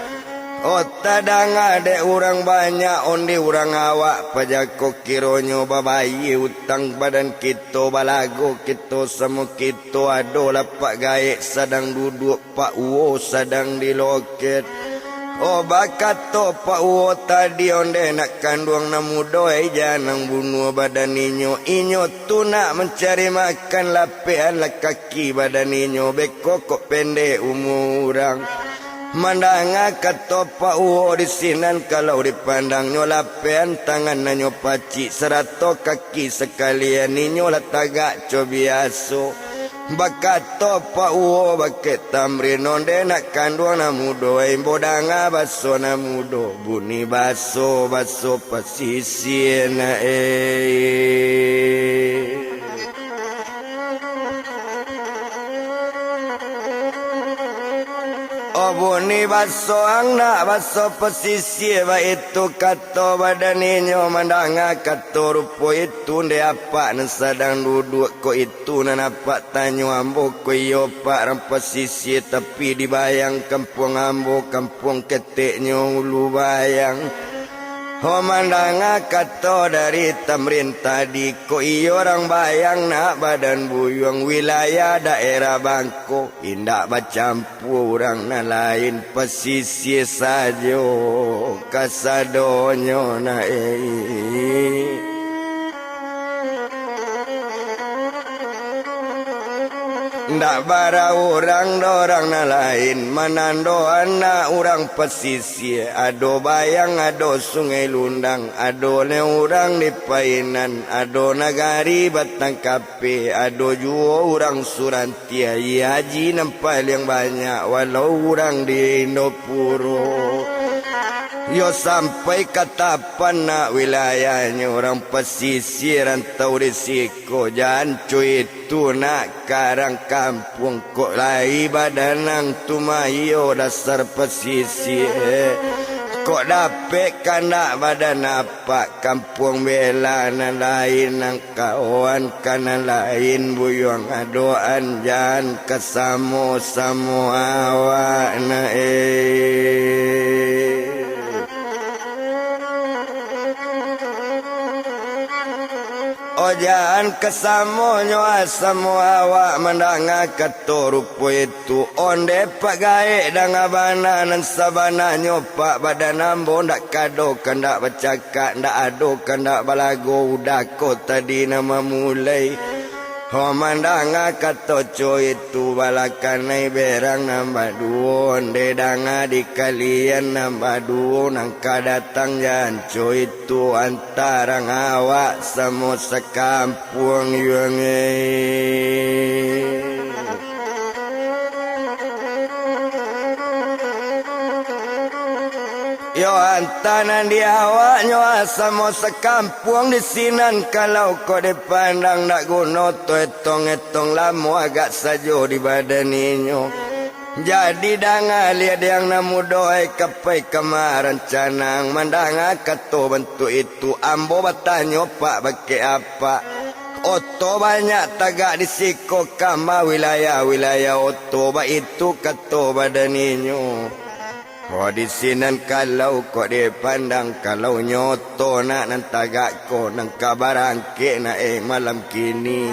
Oh, tadanga dek urang banyak, onde urang awak paja ko, kironyo babayia utang badan kito, balago kito samo kito, ado lapak gaek sadang duduak, Pak Uwo sadang di loket. Oh, bakato Pak Uwo tadi, onde nak kanduang nan mudo, ai jan ang bunuah badan inyo. Inyo tu nak mancari makan, lapehan lah kaki badan inyo, beko kok pendek umua urang. Mandanga kato Pak Uwo di sinan, kalau dipandang nyo lapehan, tangan nan nyo pacik sarato kaki sakalian, inyo lah tagak co biaso. Bakato Pak Uwo bakeh Tamrin, onde nak kanduang nan mudo, ai ambo danga baso nan mudo, bunyi baso, baso pasisia nak e. Oh, bunyi baso ang nak, baso pasisia, baitu kato badan inyo, mandanga kato rupo itu, ndeh apak nan sadang duduak ko itu nan apak tanyo ambo ko, iyo pak, rang pasisia, tapi dibayang kampuang ambo, kampuang keteknyo Ulu Bayang. Ho, mandanga kato dari Tamrin tadi, kok iyo rang Bayang nak badan buyuang, wilayah daerah Bangko, indak bacampua urang nan lain, pasisia sajo kasadonyo nak e. Ndak bara urang doh urang nan lain, manando anak urang pasisia, ado Bayang, ado Sungai Lundang, ado ne urang di Painan, ado Nagari Batang Kapeh, ado juo urang Suranti, Haji nan paliang banyak, walau urang di Indopuro. Yo sampai ka Tapan nak wilayahnyo, urang pasisia rantau di siko, jan cuit tu nak karang kampuang, kok lai badan ang tu mayo dasar pasisia. Kok dapek kandak badan apak, kampuang bela nan lain, ang kawan ka nan lain, buyuang adoan jan ka samo-samo awak nak e. Ojaan kasamonyo asamo awak mandanga kato rupo itu. Onde Pak Gaek danga bana nan sabananyo, Pak, badan ambo ndak kado kandak bacakak, ndak ado kandak balago, udah ko tadi nan mamulai. Ho mandanga kato co itu, balakanai berang nan baduo, onde danga di kalian nan baduo nan ka datang jan co itu. Tu antarang awak samo sakampuang juo nge. Yo, antanan di awaknyo samo sakampuang di sinan, kalau kok dipandang ndak guno tu etong-etong lamo agak sajo di badan inyo. Jadi danga liak diang nan mudo, ai kapai kama rancanang mandanga kato bantuak itu. Ambo batanyo, Pak, bakeh apak? Oto banyak tagak di siko kama wilayah-wilayah oto, baitu kato badan inyo. Ho di sinan kalau kok dipandang, kalau nyo oto nak nan tagak ko nan ka barangkek nak, eh, malam kini.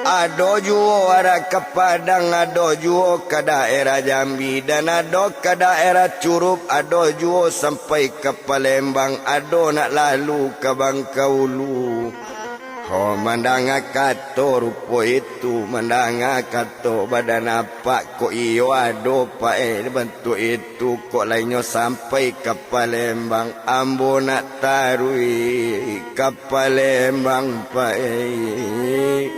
Ado juo arah ka Padang, ado juo ka daerah Jambi, dan ado ka daerah Curup, ado juo sampai ka Palembang, ado nak lalu ka Bangkaulu. Ho mandanga kato rupo itu, mandanga kato badan apak, kok iyo ado, Pak, eh, bantuak itu. Tu kok lainyo sampai ka Palembang, ambo nak taruih ka Palembang, Pak, eh.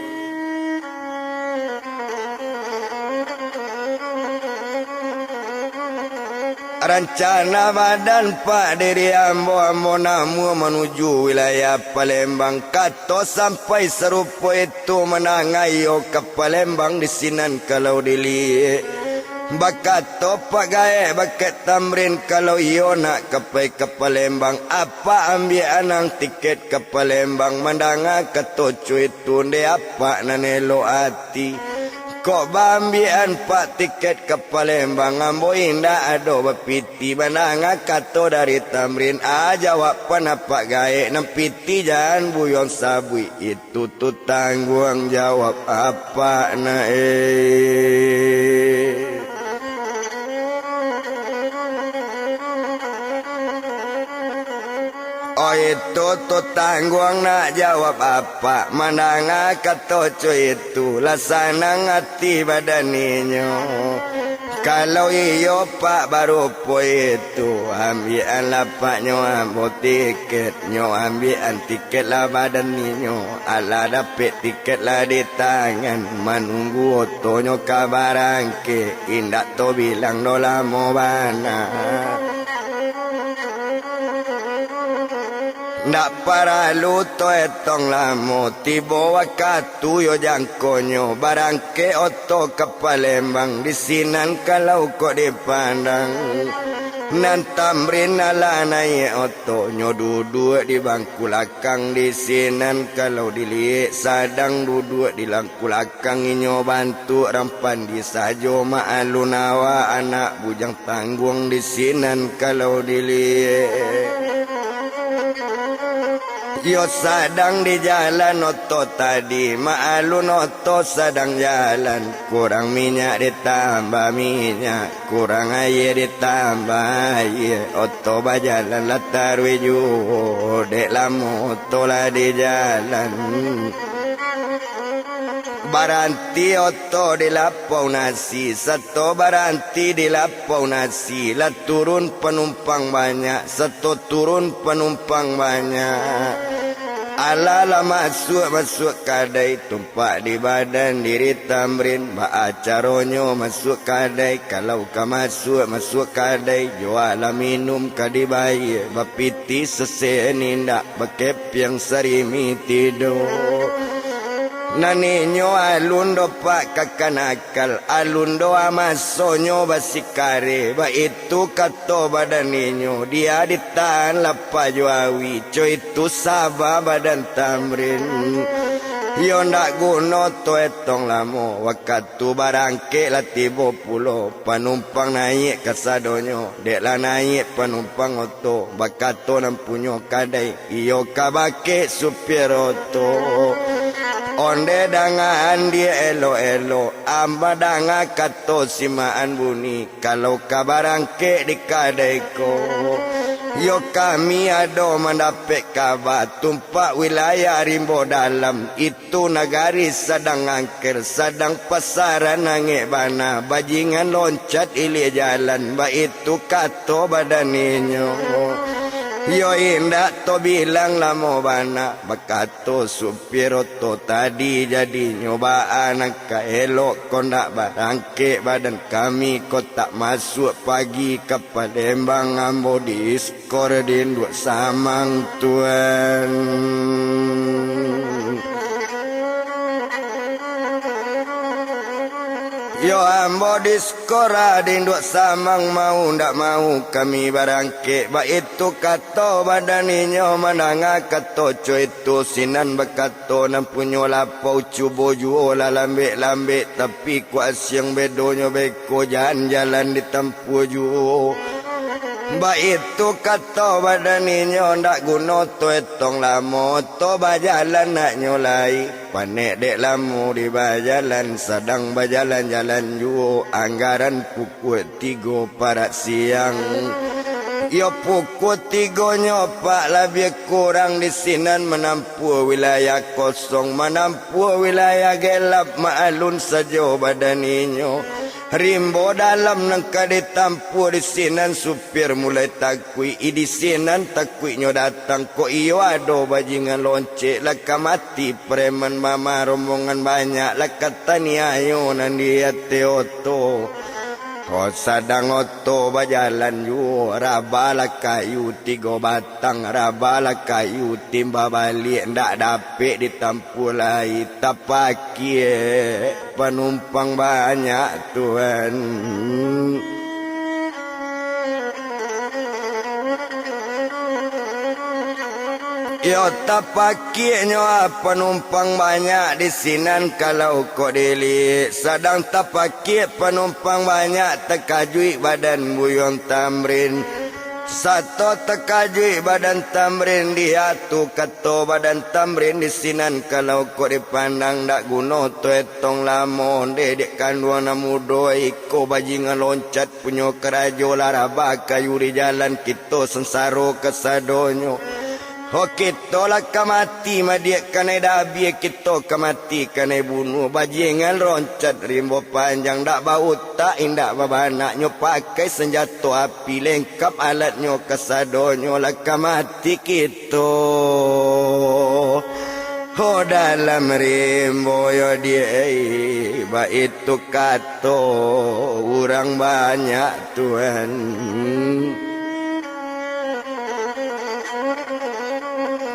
Rancana badan, Pak, diri ambo, ambo namuah manuju wilayah Palembang. Kato sampai sarupo itu, manangai iyo ka Palembang di sinan kalau diliek. Bakato Pak Gaek bakeh Tamrin, kalau iyo nak ka pai ka Palembang, apak ambiak anang tiket ka Palembang. Mandanga kato co itu, ndeh apak nan elok ati. Kok baambiakan Pak tiket ka Palembang, ambo indak ado bapiti. Mandanga kato dari Tamrin, a jawab pandapat Gaek, nan piti jan buyuang sabuik itu. Tu tangguang jawab apak nak, eh. Oh, itu tu tangguang nak jawab apak. Mandanga kato co itu, lah sanang ati badan inyo. Kalau iyo, Pak, barupo itu, ambiakanlah, Pak, nyo ambo tiket. Nyo ambiakan tiket lah badan inyo. Alah dapek tiket lah di tangan, manunggu otonyo ka barangkek. Indak to bilang do lamo bana. Ndak paralu to etong lamo, tibo wakatu yo jangkonyo, barangkek oto ka Palembang, di sinan kalau kok dipandang. Nan Tamrin alah naiak oto, nyo duduak di bangku lakang, di sinan kalau diliek sadang duduak di bangku lakang, inyo bantuak rang pandi sajo, maklun awak anak bujang tangguang di sinan kalau diliek. Yo sadang di jalan oto tadi, maklun oto sadang jalan, kurang minyak ditambah minyak, kurang aia ditambah aia, oto bajalan lah taruih juo, dek lamo oto lah di jalan. Baranti oto di lapau nasi, sato baranti di lapau nasi, lah turun panumpang banyak, sato turun panumpang banyak. Alah lah masuak-masuak kadai, tumpak di badan diri Tamrin, baa caronyo masuak kadai, kalau ka masuak, masuak kadai, jo alah minum ka dibayia, bapiti sesen indak, bakeh piang sarimi tido. Nan inyo alun do Pak kakan akal, alun do amasonyo basikareh, baitu kato badan inyo, dia ditahan lapah jo awi, co itu saba badan Tamrin. Iyo ndak guno to etong lamo, wakatu barangkek lah tibo pulo, panumpang naiak kasadonyo, dek lah naiak panumpang oto, bakato nan punyo kadai, iyo ka bakeh supir oto. Onde dangaan diak elok-elok, ama danga kato simaan bunyi, kalau ka barangkek di kadai ko, yo kami ado mandapek kaba, tumpak wilayah Rimbo Dalam, itu nagari sadang angker, sadang pasaran angek bana, bajingan loncat ilia jalan, baitu kato badan inyo. Yo indak to bilang lamo bana, bakato supir oto tadi, jadinyo baa nan ka elok, kok ndak barangkek badan kami, kok tak masuak pagi ka Palembang, ambo diskor di induak samang, Tuan. Yo ambo diskor di induak samang, mau ndak mau kami barangkek, baitu kato badan inyo, mandanga kato co itu sinan bakato, to nan punyo lapau cubo juo lah lambek-lambek, tapi kuasiang bedonyo beko jan jalan ditampuah juo. Baitu kato badan inyo, ndak guno to etong lamo, to bajalan naknyo lai. Panek dek lamo di bajalan, sadang bajalan-jalan juo, anggaran pukua tigo parak siang. Iyo pukua tigonyo pak labiah kurang di sinan manampuah wilayah kosong, manampuah wilayah gelap, maalun sajo badan inyo. Rimbo Dalam nan ka ditampuah di sinan, supir mulai takuik, i di sinan takuiknyo datang, kok iyo ado bajingan loncek, lah ka mati preman mama rombongan banyak, lah ka taniayo nan di ateh oto. Ho sadang oto bajalan juo, rabalah kayu tigo batang, rabalah kayu timba baliak, ndak dapek ditampuah lai, tapakiak panumpang banyak, Tuan. Iyo tapakiaknyo, ah, panumpang banyak di sinan kalau kok diliek. Sadang tapakiak panumpang banyak, takajuik badan Buyuang Tamrin. Sato takajuik badan Tamrin, diatu kato badan Tamrin di sinan kalau kok dipandang, ndak guno to etong lamo, ndeh dek kanduang nan mudo iko bajingan loncat. Punyo karajo lah rabah kayu di jalan, kito sansaro kasadonyo. Ho, kito lah ka mati, madiak kanai dabie, kito ka mati kanai bunuah. Bajingan loncat rimbo panjang, dak bautak indak babanak, nyo pakai sanjato api, lengkap alatnyo kasadonyo, lah ka mati kito. Ho, dalam rimbo yo diai, baitu kato urang banyak, Tuan.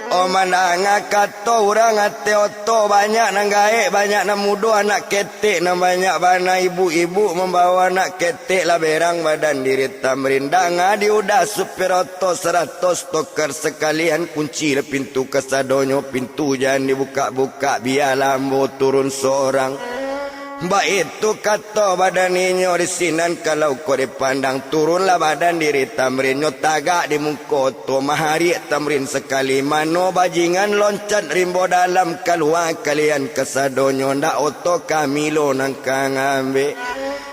Oh, mandanga kato urang, ateh oto banyak nan gaek, banyak nan mudo, anak ketek nan banyak bana, ibuk-ibuk mambawa anak ketek, lah berang badan diri Tamrin. Danga diudah supir oto sarato, stoker sakalian, kunci lah pintu kasadonyo, pintu jan dibukak-bukak, bialah ambo turun sorang. Baitu kato badan inyo di sinan, kalau kok dipandang, turunlah badan diri Tamrin, nyo tagak di muko oto, mahariak Tamrin sakali, mano bajingan loncat rimbo dalam, kalua kalian kasadonyo, ndak oto kami lo nan ka ngambek.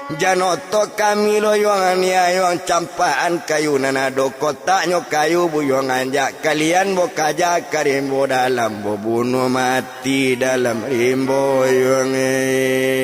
Jan oto kami lo yuang aniayo, yuang campakan kayu nan ado, kotaknyo kayu buyuang anjak, kalian bo kaja ka rimbo dalam, bo bunuah mati dalam rimbo yuang, eh.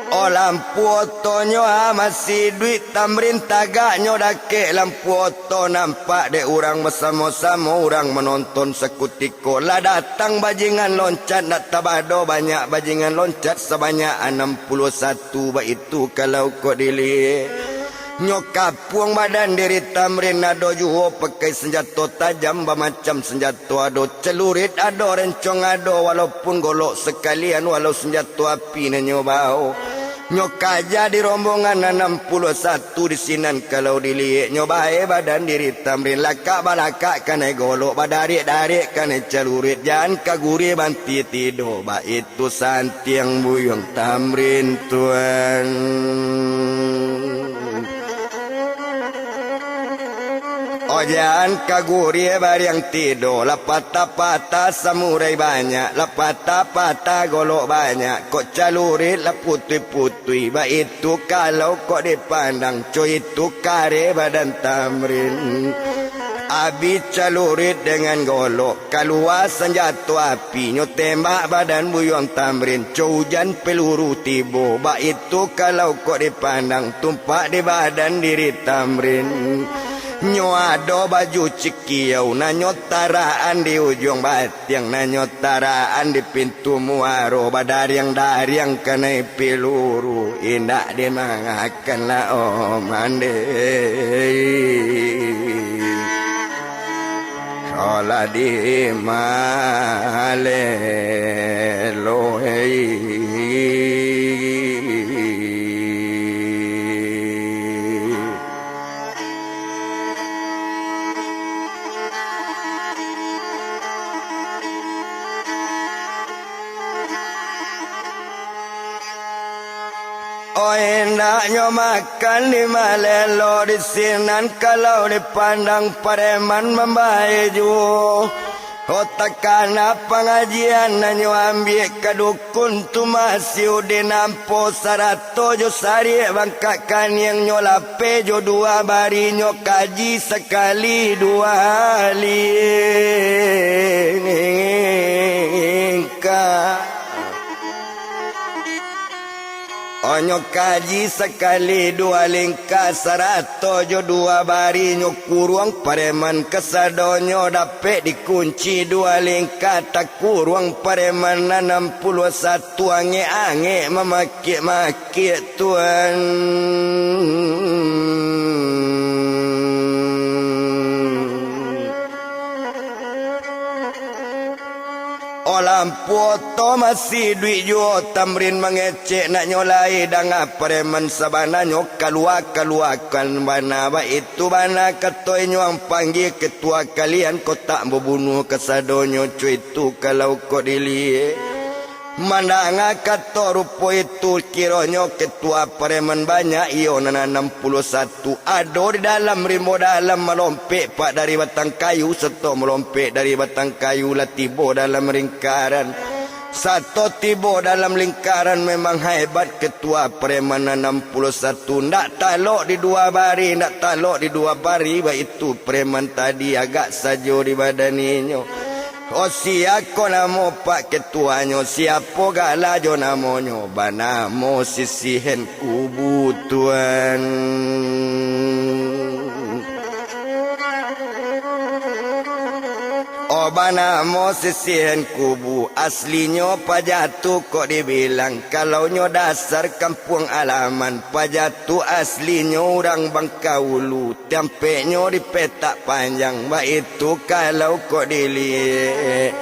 Oh, lampu otonyo ha masih iduik, Tamrin tagaknyo dakek lampu oto, nampak dek urang basamo-samo, urang manonton sakutiko. Lah datang bajingan loncat, ndak tabado banyak bajingan loncat, sabanyak anam puluah satu, baitu kalau kok diliek. Nyo kapuang badan diri Tamrin, ado juo pakai sanjato tajam, bamacam sanjato ado, celurit ado, rencong ado, walaupun golok sakalian, walau sanjato api nan nyo bao. Nyo kaja di rombongan anam puluah satu di sinan kalau diliek, nyo bae badan diri Tamrin, lakak balakak kanai golok, badariak-dariak kanai calurit, jan ka gurie banti tido, baitu santiang buyuang Tamrin tuan. Ojan ka gurie bariang tido, lah patah-patah samurai banyak, lah patah-patah golok banyak, kok calurit lah putuih-putuih, baitu kalau kok dipandang, co itu kareh badan Tamrin. Abih calurit dengan golok, kalua sanjato api, nyo tembak badan buyuang Tamrin, co ujan peluru tibo, baitu kalau kok dipandang, tumpak di badan diri Tamrin. Nyo ado baju cikiau, nan nyo taraan di ujuang batiang, nan nyo taraan di pintu muaro, badariang-dariang kanai peluru, indak dimangakan lah, oh, mande. Salah di malelo, hei. Oh, endaknyo makan di malelo, di sinan kalau dipandang pareman mambae juo. Oh, takana pangajian nan nyo ambiak ka dukun tu, masiu dinampo sarato jo sariak bangkak kaniang nyo lapeh jo dua bari, nyo kaji sakali dua lingka. Onyo kaji sakali dua lingka, sarato jo dua bari nyo kuruang pareman kasadonyo, dapek dikunci dua lingka, takuruang pareman anam puluah satu, angek-angek mamakik-makik tuan. Oh, lampu oto masi iduik juo, Tamrin mangecek nak nyo lai danga pareman sabananyo, kalua-kaluakan bana, baitu bana kato inyo, ang panggia ketua kalian, kotak babunuah kasadonyo, co itu kalau kok diliek. Mandanga kato rupo itu, kironyo ketua pareman banyak, iyo nan anam puluah satu, ado di dalam rimbo dalam, malompek pak dari batang kayu, sato malompek dari batang kayu lah tibo dalam lingkaran. Sato tibo dalam lingkaran, memang hebat ketua pareman anam puluah satu, ndak talok di dua bari, ndak talok di dua bari, baitu preman tadi agak sajo di badan inyo. Oh, sia ko namo pak ketuanyo, siapo gala jo namonyo? Banamo Sisihen Kubu, tuan. Oh, banamo Sisihen Kubu, aslinyo paja tu kok dibilang, kalau nyo dasar kampuang alaman, paja tu aslinyo urang Bangkaulu. Tampeknyo di Petak Panjang, baitu kalau kok diliek.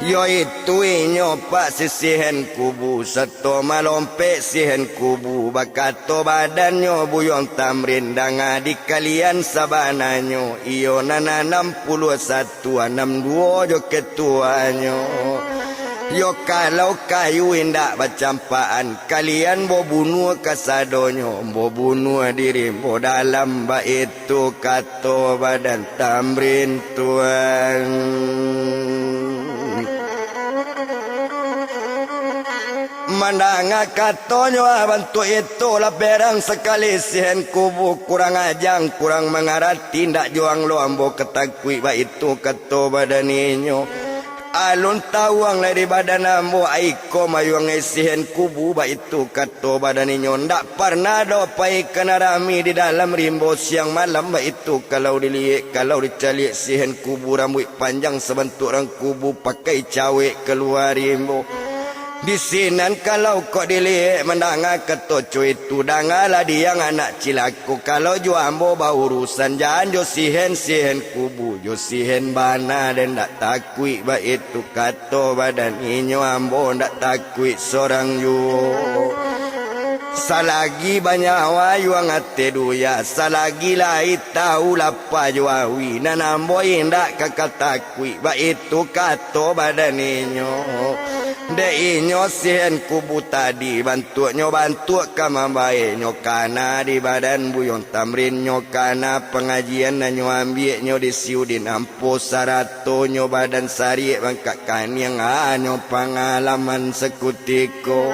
Yo itu inyo pak Sisihen Kubu, sato malompek Sihen Kubu, bakato badannyo buyuang Tamrin, danga di kalian sabananyo, iyo nan anam puluah satu, anam duo jo ketuanyo. Yo kalau kayu indak bacampakan, kalian babunuah kasadonyo, babunuah diri badan, baitu kato badan Tamrin, tuan. Mandanga katonyo bantuak itu, lah berang sakali Sihen Kubu, kurang aja, kurang mangarati, ndak juo lo ambo katakuik, baitu kato badan inyo. Alun tawuang lai di badan ambo, ai ko mayuang ai Sihen Kubu, baitu kato badan inyo. Ndak parnah doh pai ka nan rami di dalam rimbo siang malam, baitu kalau diliek, kalau dicaliak Sihen Kubu, rambuik panjang sabantuak urang kubu, pakai cawek kalua rimbo. Di sinan kalau kok diliek, mandanga kato co itu, dangalah diang anak cilako, kalau jo ambo baurusan, jan jo Sihen, Sihen Kubu, jo Sihen bana den ndak takuik, baitu kato badan inyo, ambo ndak takuik sorang juo. Salagi banyawa yuang ateh duya, salagi lai tahu lapa jo awi, nan ambo indak ka katakuik, baitu kato badan inyo. Dek inyo sihen kubu tadi, bantuaknyo bantuak ka mambae, nyo kana di badan Buyuang Tamrin, nyo kana pangajian nan nyo ambiak nyo di si Udin Ampo, sarato nyo badan sariak bangkak kaniang, hanyo pangalaman sakutiko.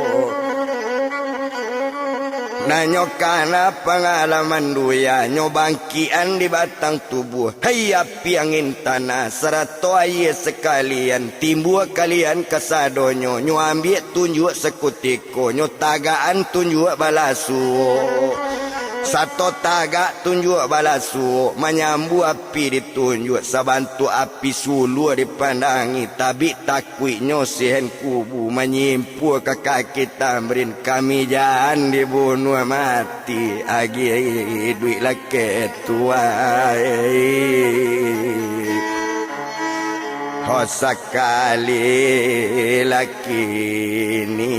Nan nyo kana pangalaman duya, nyo bangkikan di batang tubuah. Hai api angin tanah, sarato aia sakalian, timbua kalian kasadonyo, nyo ambiak tunjuak sakutiko, nyo tagakan tunjuak balasuo. Sato tagak tunjuak balasuo, manyambua api ditunjuak, sabantuak api suluah dipandangi, tabik takuiknyo sihen kubu, manyimpua ka kaki Tamrin, kamijaan dibunuah mati, agiah iduik lakeh tuai. Ho sakali lakini.